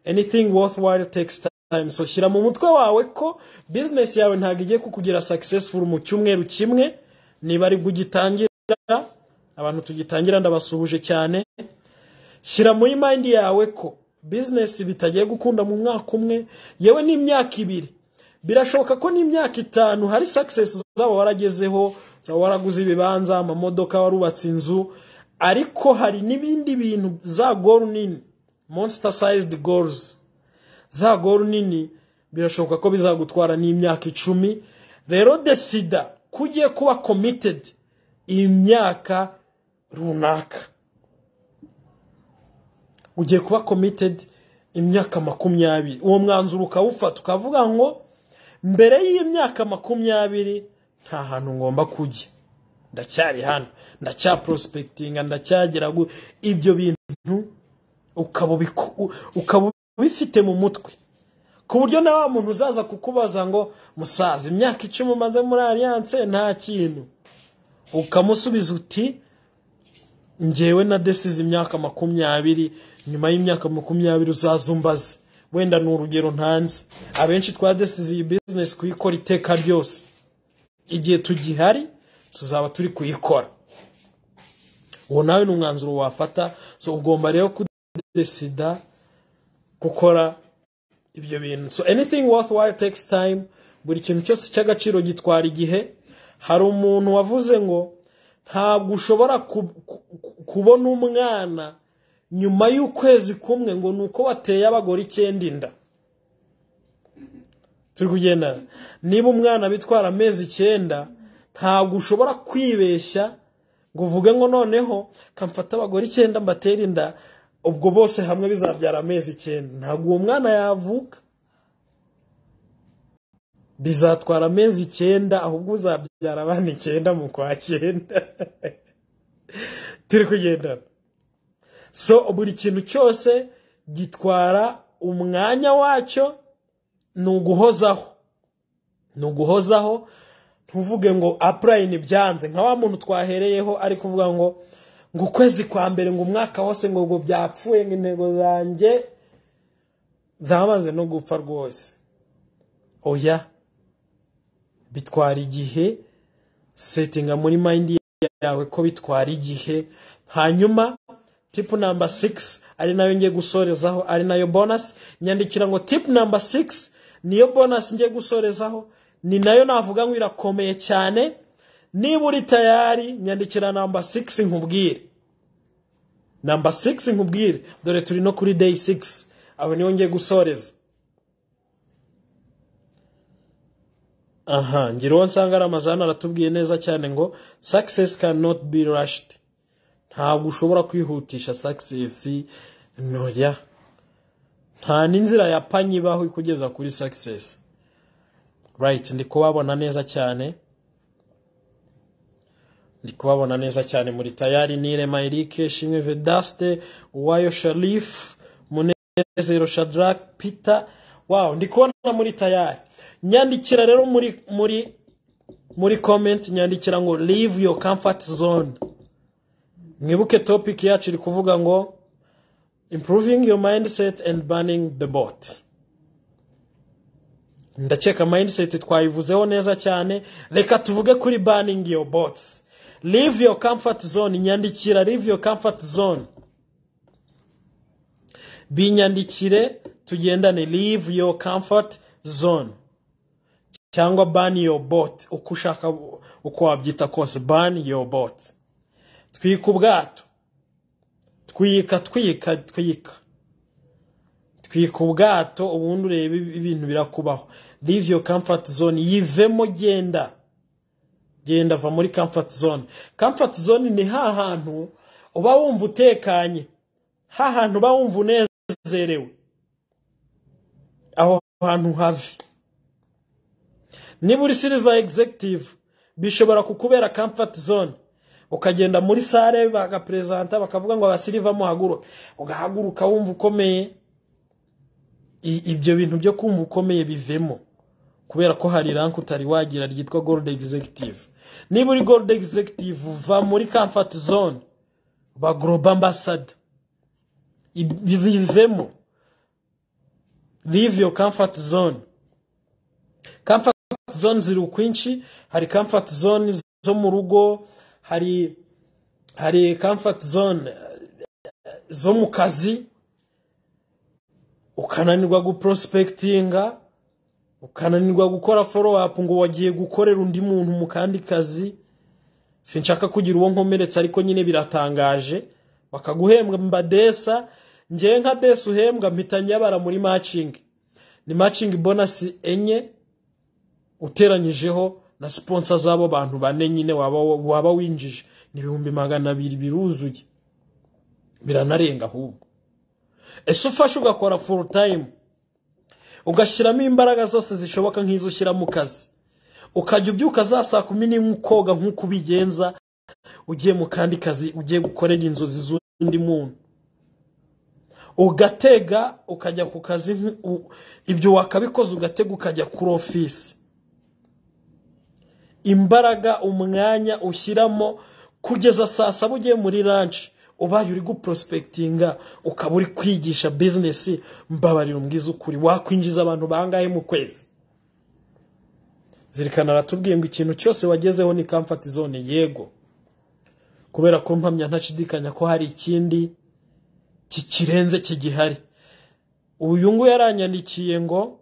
Anything worthwhile takes time. So shyira mu mutwe wawe ko business yawe ntabwo igiye kukugira successful mu cyumweru kimwe, niba aribwo ugitangira. Abantu tugitangira ndabasuhuje cyane. Shyira muri mind yawe ko business bitagiye gukunda mu mwaka umwe, yewe n'imyaka 2. Birashoboka ko n'imyaka 5 hari success uzaba waragezeho, uzaba waraguze ibibanza, amamodoka, warubatse inzu, ariko hari n'ibindi bintu, za goal nini, monster sized goals, za goal nini, birashoboka ko bizagutwara n'imyaka 10. Rero decida ko ugiye kuba committed imyaka runaka, ugiye kuba committed imyaka 20. Uwo mwanzuro ukawufata, ukavuga ngo mbere y'imyaka 20 nta hantu ngomba kujya, ndacyari hano, ndacyaprospectinga, ndacyagera. Ibyo bintu ukaba ubifite mu mutwe, ku buryo na wa muntu uzaza kukubaza ngo musaza, imyaka 10 umaze muri Alliance nta kintu, ukamusubiza uti njyewe na desize imyaka 20, nyuma y'imyaka 20 uzaza umbaze. Wenda ni urugero ntanze. Abenshi twadesize iyi business kuyikora iteka ryose, igihe tugihari tuzaba turi kuyikora. Uwo nawe ni umwanzuro wafata. So ugomba rero kudesida gukora ibyo bintu. So anything worthwhile takes time. Buri kintu cyose cy'agaciro gitwara igihe. Hari umuntu wavuze ngo ntabwo ushobora kubona umwana nyuma y'ukwezi kumwe ngo ni uko wateye abagore 9 inda. Turi kugenda. Niba umwana bitwara amezi 9, ntabwo ushobora kwibeshya ngo uvuge ngo noneho kamfata abagore 9 mbatera inda, ubwo bose hamwe bizabyara amezi 9. Ntabwo uwo mwana yavuka, bizatwara amezi 9, ahubwo uzabyara abana 9 mu kwa 9. Turi kugendana. So buri kintu cyose gitwara umwanya wacyo. Ni uguhozaho, ni uguhozaho. Ntuvuge ngo upline byanze, nka wa muntu twahereyeho ari kuvuga ngo ukwezi kwa mbere, ngo umwaka wose ngo byapfuye, ngo intego zanjye zamaze no gupfa rwose. Oya, bitwara igihe. Settinga muri mind yawe ko bitwara igihe. Hanyuma tip number 6, ari nayo ngiye gusorezaho, ari nayo bonus. Nyandikira ngo tip number 6, niyo bonus ngiye gusorezaho, ni nayo navuga ngo irakomeye cyane. Niba uri tayari, nyandikira number 6 nkubwire. Number 6 nkubwire. Dore turi no kuri day 6, aho niyo ngiye gusoreza. Aha ngira uwo nsanga Ramazana aratubwiye neza cyane ngo success cannot be rushed. Ntabwo ushobora kwihutisha success. Noya, nta n'inzira ya panyi ibaho ikugeza kuri success. Right, ndi kubabona neza cyane, ndi kubabona neza cyane. Muri tayari? Nirema Eric, Shimwe Vedaste, Uwayo Sharif, Munezero Shadrach, Peter. Wow, ndi kubona muri tayari. Nyandikira rero muri comment, nyandikira ngo leave your comfort zone. Mwibuke topic yacu iri kuvuga ngo improving your mindset and burning the boat. Ndakeka mindset twayivuzeho neza cyane. Reka tuvuge kuri burning your boats. Leave your comfort zone. Nyandikira leave your comfort zone, binyandikire tugendane. Leave your comfort zone cyangwa burn your boat, uko ushaka, uko wabyita kose, burn your boat. Twika ubwato, twika, twika, twika, twika ubwato, ubundi urebe ibintu birakubaho. Leave your comfort zone, yivemo, genda, genda, va muri comfort zone. Comfort zone ni ha hantu uba wumva utekanye, ha hantu uba wumva unezerewe, aho hantu havi. Niba uri silver executive, bishobora kukubera comfort zone, ukagenda muri salle bagapresenta, bakavuga ngo abasilver muhaguruke, ugahaguruka wumva ukomeye. Ibyo bintu byo kumva ukomeye bivemo, kubera ko hari rank utari wagira ryitwa gold executive. Niba uri gold executive, va muri comfort zone, ba global ambassador, bivemo. Leave your comfort zone. Comfort zone ziri ukwinshi. Hari comfort zone zo mu rugo, hari comfort zone zo mu kazi, ukananirwa guprospectinga, ukananirwa gukora follow up ngo wagiye gukorera undi muntu mu kandi kazi. Sinshaka kugira uwo nkomeretsa, ariko nyine biratangaje, bakaguhembwa mbadesa. Ngewe nka desa uhembwa mpita nyabara muri matching, ni matching bonus 4 uteranyijeho na sponsor z'abo bantu bane, nyine waba winjije ni 200,000, biruzuye, biranarenga ahubwo. Ese ufashe ugakora full time, ugashyiramo imbaraga zose zishoboka nk'izo ushyira mu kazi, ukajya ubyuka za saa 11 ukoga nk'uko ubigenza ugiye mu kandi kazi, ugiye gukorera inzozi z'undi muntu, ugatega ukajya ku kazi, ibyo wakabikoze, ugatega ukajya kuri ofisi, imbaraga, umwanya ushyiramo kugeza saa 7 ugiye muri lunch, ubaye uri guprospectinga, ukaba uri kwigisha business, mbabarira umbwize ukuri, wakwinjiza abantu bangahe mu kwezi? Zirikana aratubwiye ngo ikintu cyose wagezeho ni comfort zone. Yego, kubera ko mpamya ntashidikanya ko hari ikindi kikirenze kigihari. Uyu nguyu yaranyandikiye ngo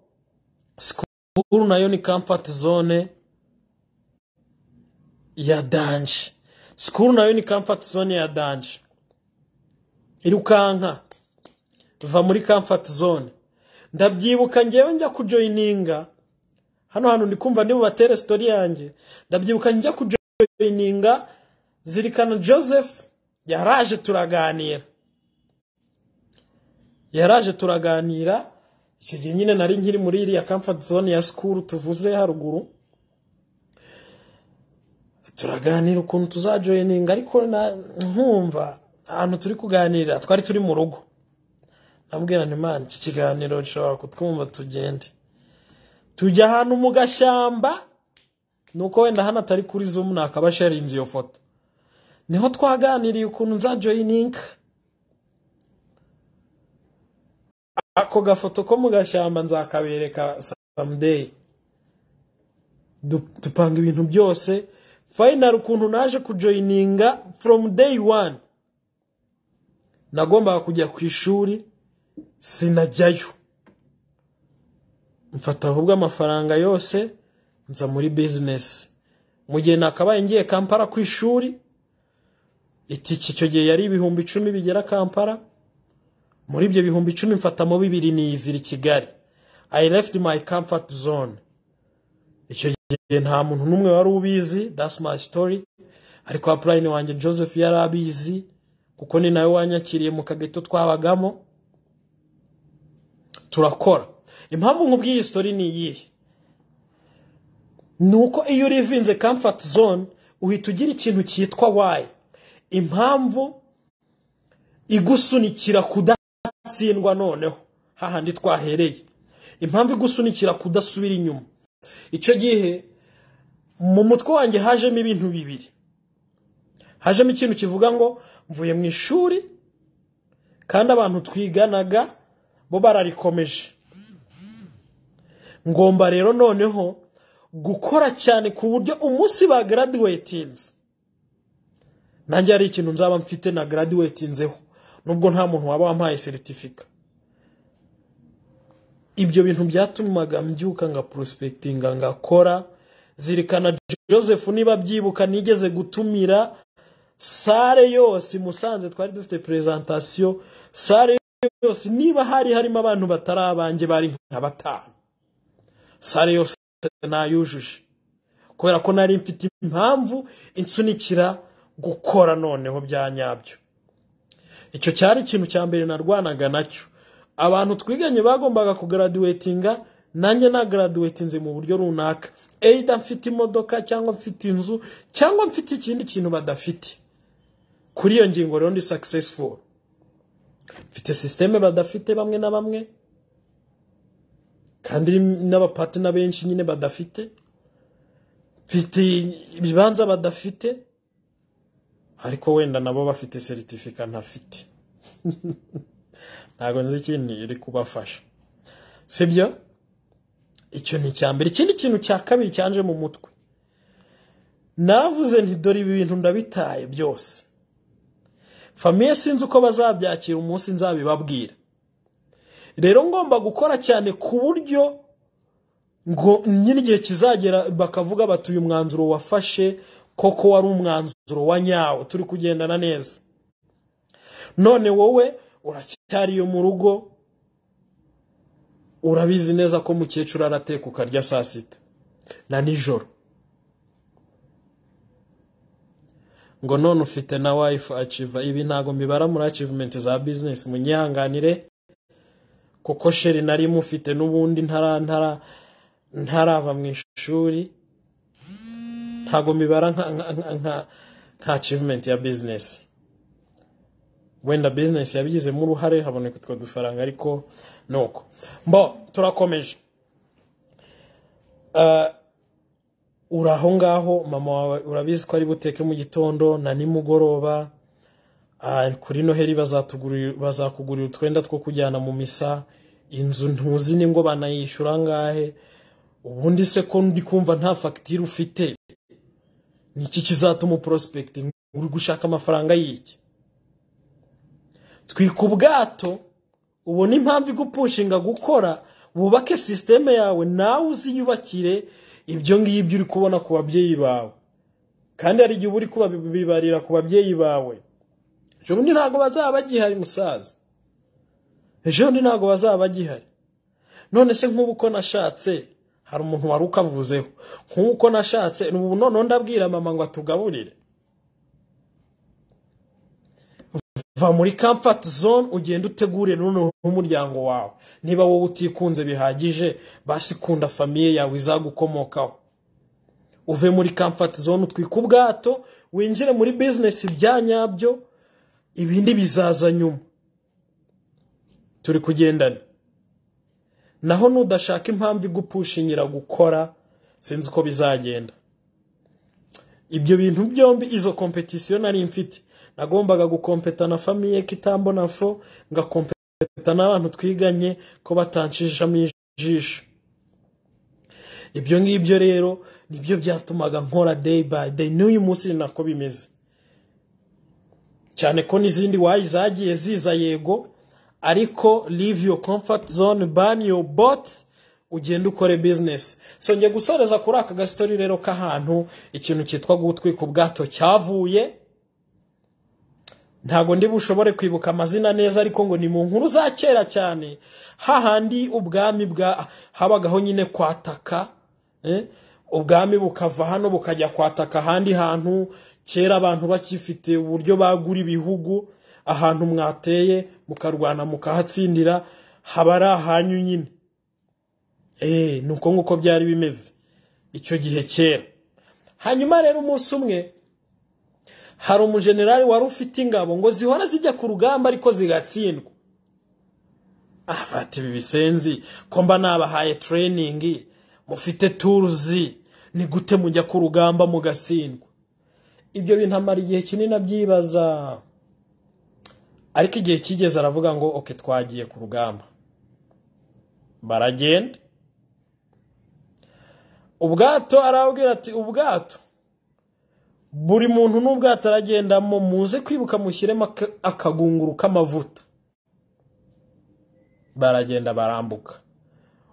school nayo ni comfort zone ya danger. School nayo ni comfort zone ya danger. Irukanka, va muri comfort zone. Ndabyibuka ngewe njya kujoininga hano hantu, ndi kumva ndi bubatere story yanjye. Ndabyibuka njya kujoininga, Zirikana Joseph yaraje turaganira, yaraje turaganira. Icyo gihe nyine nari nkiri muri iriya comfort zone ya school tuvuze haruguru. Turaganira ukuntu tuzajoininga, ariko nkumva ahantu turi kuganirira twari turi mu rugo. Nabwira nti man, iki kiganiro gishobora kutwumva, tugende tujya ahantu mu gashyamba. Nuko wenda hano atari kuri Zoom, nakaba sharinze iyo foto. Niho twaganiriye ukuntu nzajoininga. Ako gafoto ko mu gashyamba nzakabereka someday. Dupanga ibintu byose. Final ukuntu naje kujoininga, from day one nagombaga kujya ku ishuri, sinajyayo, mfata ahubwo amafaranga yose nza muri business. Mu gihe nakabaye ngiye Kampala ku ishuri, itiki icyo gihe yari 10,000 bigera Kampala. Muri ibyo 10,000 mfatamo 2 niyizira i Kigali. I left my comfort zone. Icyo gihe nta muntu n'umwe wari ubizi, that's my story. Ariko upline wanjye Joseph yari abizi, kuko ni nawe wanyakiriye mu kageto twabagamo turakora. Impamvu nkubwiye iyi story ni iyihe? Nuko iyo urivinze comfort zone uhita ugira ikintu cyitwa why, impamvu igusunikira kudatsindwa. Noneho hahandi twahereye, Impamvu igusunikira kudasubira inyuma. Icyo gihe mu mutwe wanjye hajemo ibintu bibiri. Hajemo ikintu kivuga ngo mvuye mu ishuri kandi abantu twiganaga bo bararikomeje. Ngomba rero noneho gukora cyane ku buryo umunsi ba graduatinze nanjye ari ikintu nzaba mfite na graduatinzeho, nubwo nta muntu waba wampaye certificate. Ibyo bintu byatumaga mbyuka nga prospectinga ngakora. Zirikana Joseph niba byibuka, nigeze gutumira salle yose Musanze, twari dufite presentation, salle yose niba hari harimo abantu batari abanjye bari nka 5, salle yose nayujuje, kubera ko nari mfite impamvu insunikira gukora noneho bya nyabyo. Icyo cyari ikintu cya mbere narwanaga nacyo. Abantu twiganye bagombaga kugraduatinga, nanjye na graduatinze mu buryo runaka, either mfite imodoka cyangwa mfite inzu cyangwa mfite ikindi kintu badafite. Kuri iyo ngingo rero ndi successful. Mfite systeme badafite bamwe na bamwe, kandi n'abapartner benshi nyine badafite. Mfite ibibanza badafite, ariko wenda nabo bafite certificate ntafite. Ntago nzi ikintu iri kubafasha, sibyo? Icyo ni icya mbere. Ikindi kintu cya kabiri cyanje mu mutwe, navuze nti dore ibi bintu ndabitaye byose, famille sinzi uko bazabyakira umunsi nzabibabwira. Rero ngomba gukora cyane ku buryo ngo nyine igihe kizagera bakavuga bati uyu mwanzuro wafashe koko wari umwanzuro wa nyawo, turi kugendana neza. None wowe uracyariyo mu rugo, urabizi neza ko mukecuru arateka ukarya saa sita na nijoro, ngo none ufite na wife achieve. Ibi ntago mbibara muri achievement za business, munyihanganire, kuko sheri nari mufite n'ubundi ntarava mu ishuri, ntago mbibara nka achievement ya business. Wenda business yabigizemo uruhare haboneka utwo dufaranga, ariko nuko mbo turakomeje. Uraho ngaho mama wawe urabizi ko ari buteke mu gitondo na nimugoroba, kuri Noheli bazakugurira utwenda two kujyana mu misa, inzu ntuzi ni ngo banayishyura ngahe, ubundi se ko ndi kumva nta facture ufite, niki kizatuma prospecting uri gushaka amafaranga y'iki? Twika ubwato, ubona impamvu igupushinga gukora, wubake systeme yawe nawe uziyubakire ibyo ngibyo uri kubona ku babyeyi bawe. Kandi hari igihe uri kubibarira ku babyeyi bawe, ejo bundi ntago bazaba bagihari musaza, ejo bundi ntago bazaba bagihari. None se nk'ubu ko nashatse, hari umuntu wari ukavuzeho, nk'ubu ko nashatse ubu none ndabwira mama ngo atugaburire. Va muri comfort zone ugende utegure noneho umuryango wawe. Niba wowe utikunze bihagije, basi kunda famille yawe izagukomokaho. Uve muri comfort zone utwike ubwato, winjire muri business bya nyabyo, ibindi bizaza nyuma. Turi kugendana. Naho nudashaka impamvu igupushingira gukora, sinzi uko bizagenda. Ibyo bintu byombi, izo competition nari mfite, nagombaga gukompeta na famille kitambona fo, ngakompeta n'abantu twiganye ko batanshishamo ijisho. Ibyo ngibyo rero nibyo byatumaga nkora day by day. N'uyu munsi nako bimeze, cyane ko n'izindi wayi zagiye ziza yego, ariko leave your comfort zone, ban your boat, ugende ukore business. So ngiye gusoreza kuri aka gastori rero k'ahantu ikintu cyitwa gutwika ubwato cyavuye. Ntago ndi bushobore kwibuka amazina neza, ariko ngo ni mu nkuru za kera cyane, hahandi ubwami bwa habagaho nyine kwataka, ubwami bukava hano bukajya kwataka ahandi hantu. Kera abantu bakifite uburyo bagura ibihugu, ahantu mwateye mukarwana mukahatsindira haba ari ahanyu nyine. Nuko nguko byari bimeze icyo gihe kera. Hanyuma rero umunsi umwe hari umujenerali wari ufite ingabo ngo zihora zijya ku rugamba ariko zigatsindwa. Ati ibi bisenzi ko mba nabahaye training, mufite tools, ni gute mujya ku rugamba mugatsindwa? Ibyo bintu amara igihe kinini abyibaza, ariko igihe kigeze aravuga ngo okay, twagiye ku rugamba. Baragenda. Ubwato arabwira ati ubwato buri muntu n'ubwato aragendamo, muze kwibuka mushyiremo akagunguru k'amavuta. Baragenda barambuka.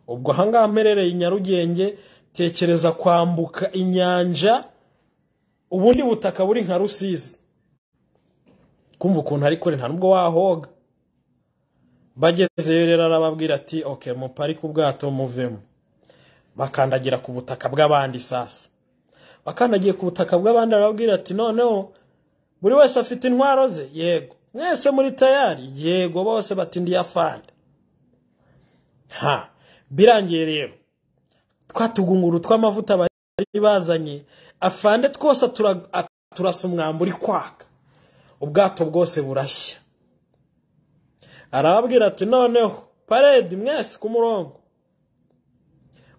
Ubwo ahangaha mperereye i Nyarugenge, tekereza kwambuka inyanja, ubundi butaka buri nka Rusizi, kumva ukuntu ari kure, nta nubwo wahoga. Bagezeyo rero arababwira ati okay, muparike ubwato muvemo. Bakandagira ku butaka bw'abandi. Sasa bakandagiye ku butaka bw'abandi, arababwira ati noneho buri wese afite intwaro ze? Yego. Mwese muri tayari? Yego. Bose bati ndi afande. Ha, birangiye rero twa tugunguru tw'amavuta bari bazanye, afande twose turasa umwambi uri kwaka, ubwato bwose burashya. Arababwira ati noneho parade mwese ku murongo,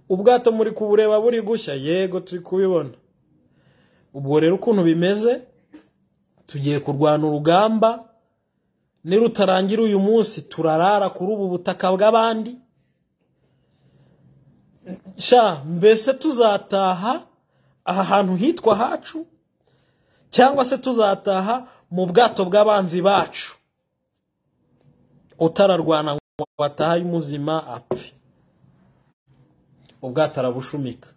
ubwato muri kubureba buri gushya? Yego, turi kubibona. Ubwo rero ukuntu bimeze, tugiye kurwana urugamba, nirutarangira uyu munsi turarara kuri ubu butaka bw'abandi. Sha mbese tuzataha aha hantu hitwa hacu, cyangwa se tuzataha mu bwato bw'abanzi bacu. Utararwana ngo ataha muzima apfe. Ubwato arabushumika,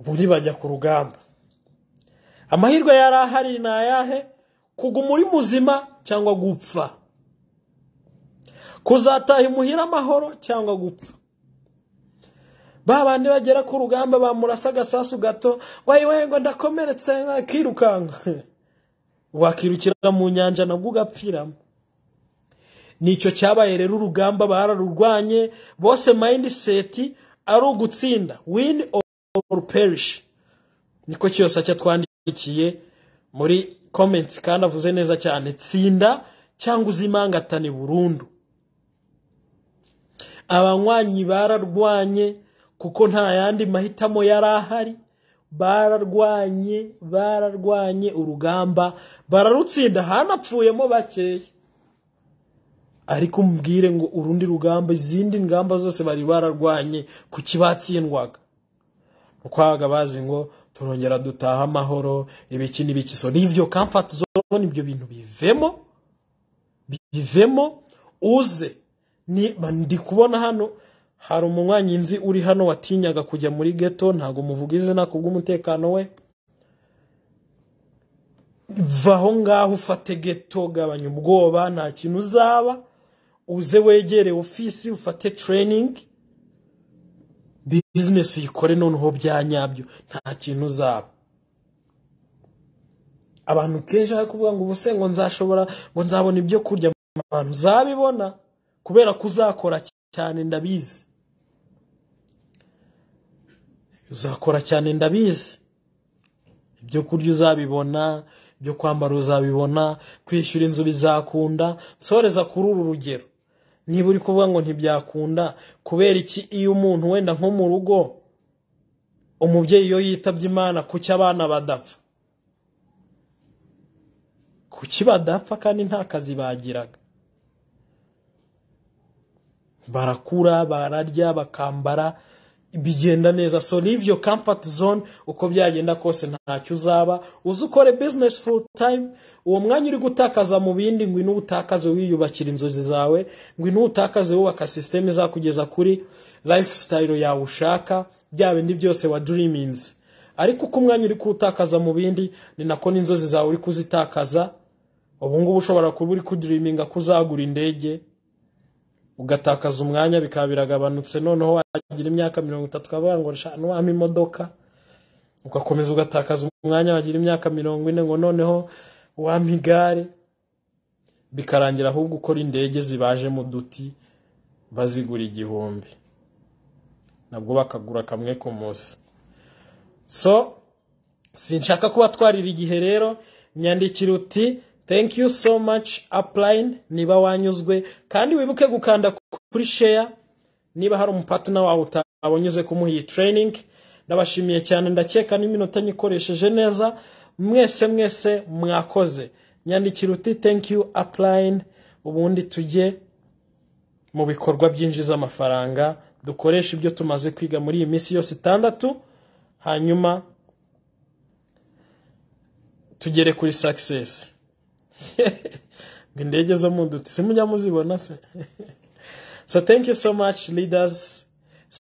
ubundi bajya ku rugamba. Amahirwe yari ahari ni ayahe? Kuguma uri muzima cyangwa gupfa, kuzataha imuhira amahoro cyangwa gupfa. Ba bandi bagera ku rugamba bamurasa agasasu gato, wayi ngo ndakomeretse, akirukanka. Wakirukira mu nyanja nabwo ugapfiramo. Nicyo cyabaye rero, urugamba bararurwanye bose, mindset ari ugutsinda, win or perish. Niko cyose cyatwandikiye muri comments, kandi avuze neza cyane, tsinda cyangwa uzimangatane burundu. Abanywanyi bararwanye kuko nta yandi mahitamo yari ahari, bararwanye urugamba bararutsinda, hanapfuyemo bakeya. Ariko umbwire ngo urundi rugamba, izindi ngamba zose bari bararwanye kuki batsindwaga? Ukwaga bazi ngo turongera dutaha amahoro, ibiki n'ibiki. So n'ivyo comfort zone, ibyo bintu bivemo uze. Ndi kubona hano hari umunywanyi nzi uri hano watinyaga kujya muri ghetto, ntago muvuga izina kubw'umutekano we. Vaho ngaho ufate ghetto, gabanya ubwoba, nta kintu uzaba. Uze wegere ofisi ufate training, business uyikore noneho bya nyabyo, nta kintu uzaba. Abantu kenshi bari kuvuga ngo ubuse ngo nzashobora, ngo nzabona ibyo kurya, abantu uzabibona kubera ko uzakora cyane, ndabizi. Uzakora cyane, ndabizi. Ibyo kurya uzabibona, ibyo kwambara uzabibona, kwishyura inzu bizakunda. Nsoreza kuri uru rugero, niba uri kuvuga ngo ntibyakunda, kubera iki iyo umuntu wenda nko mu rugo umubyeyi iyo yitabye Imana, kuki abana badapfa? Kuki badapfa kandi nta kazi bagiraga? Barakura, bararya, bakambara, bigenda neza. So leave your comfort zone, uko byagenda kose ntacyo uzaba. Uze ukore business full time. Uwo mwanya uri gutakaza mu bindi, ngwino utakaze wiyubakira inzozi zawe, ngwino utakaze wubaka system izakugeza kuri lifestyle yawe ushaka, bya bindi byose wa dreamings. Ariko uko umwanya uri kuwutakaza mu bindi, ni nako n'inzozi zawe uri kuzitakaza. Ubu ngubu ushobora kuba uri kudreaminga kuzagura indege, ugatakaza umwanya bikaba biragabanutse, noneho wagira imyaka 30 ukavuga ngo nuwampa imodoka, ugakomeza ugatakaza umwanya, wagira imyaka 40 ngo noneho wampa igare, bikarangira ahubwo ukora indege zibaje mu duti bazigura 1000, nabwo bakagura kamwe ku munsi. So sinshaka kubatwarira igihe rero, nyandikira uti Thank you so much, upline. Niba wanyuzwe kandi wibuke gukanda kuri share niba hari umupartner wawe utabonye uze kumuha iyi training. Ndabashimiye cyane, ndakeka n'iminota nyikoresheje neza. Mwese mwese mwakoze. Nyandikira uti "Thank you, upline", ubundi tujye mu bikorwa byinjiza amafaranga, dukoresha ibyo tumaze kwiga muri iyi minsi yose 6, hanyuma tugere kuri success. Ngo indege zo mu duti simujya muzibona se? So thank you so much, leaders.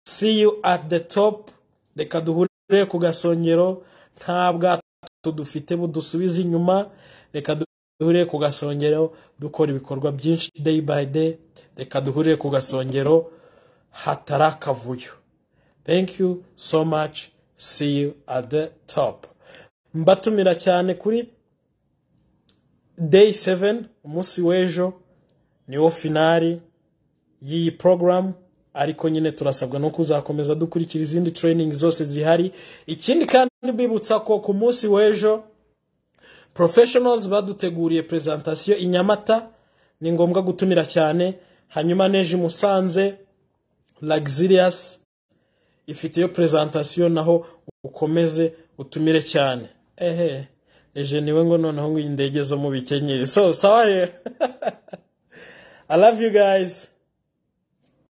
See you at the top. Reka duhurire ku gasongero. Nta bwato dufite budusubiza inyuma. Reka duhurire ku gasongero dukora ibikorwa byinshi day by day. Reka duhurire ku gasongero hatari akavuyo. Thank you so much. See you at the top. Mbatumira cyane kuri day 7, umunsi w'ejo niwo finale y'iyi program. Ariko nyine turasabwa no kuzakomeza dukurikira izindi training zose zihari. Ikindi kandi, mbibutsa ko ku munsi w'ejo professionals baduteguriye presentation i Nyamata, ni ngombwa gutumira cyane. Hanyuma neje i Musanze Luxurious ifite iyo presentation, naho ukomeze utumire cyane. Ehe, eje niwe ngo noneho ngo indege zo mu bikenyeri. So sawa rero, I love you guys.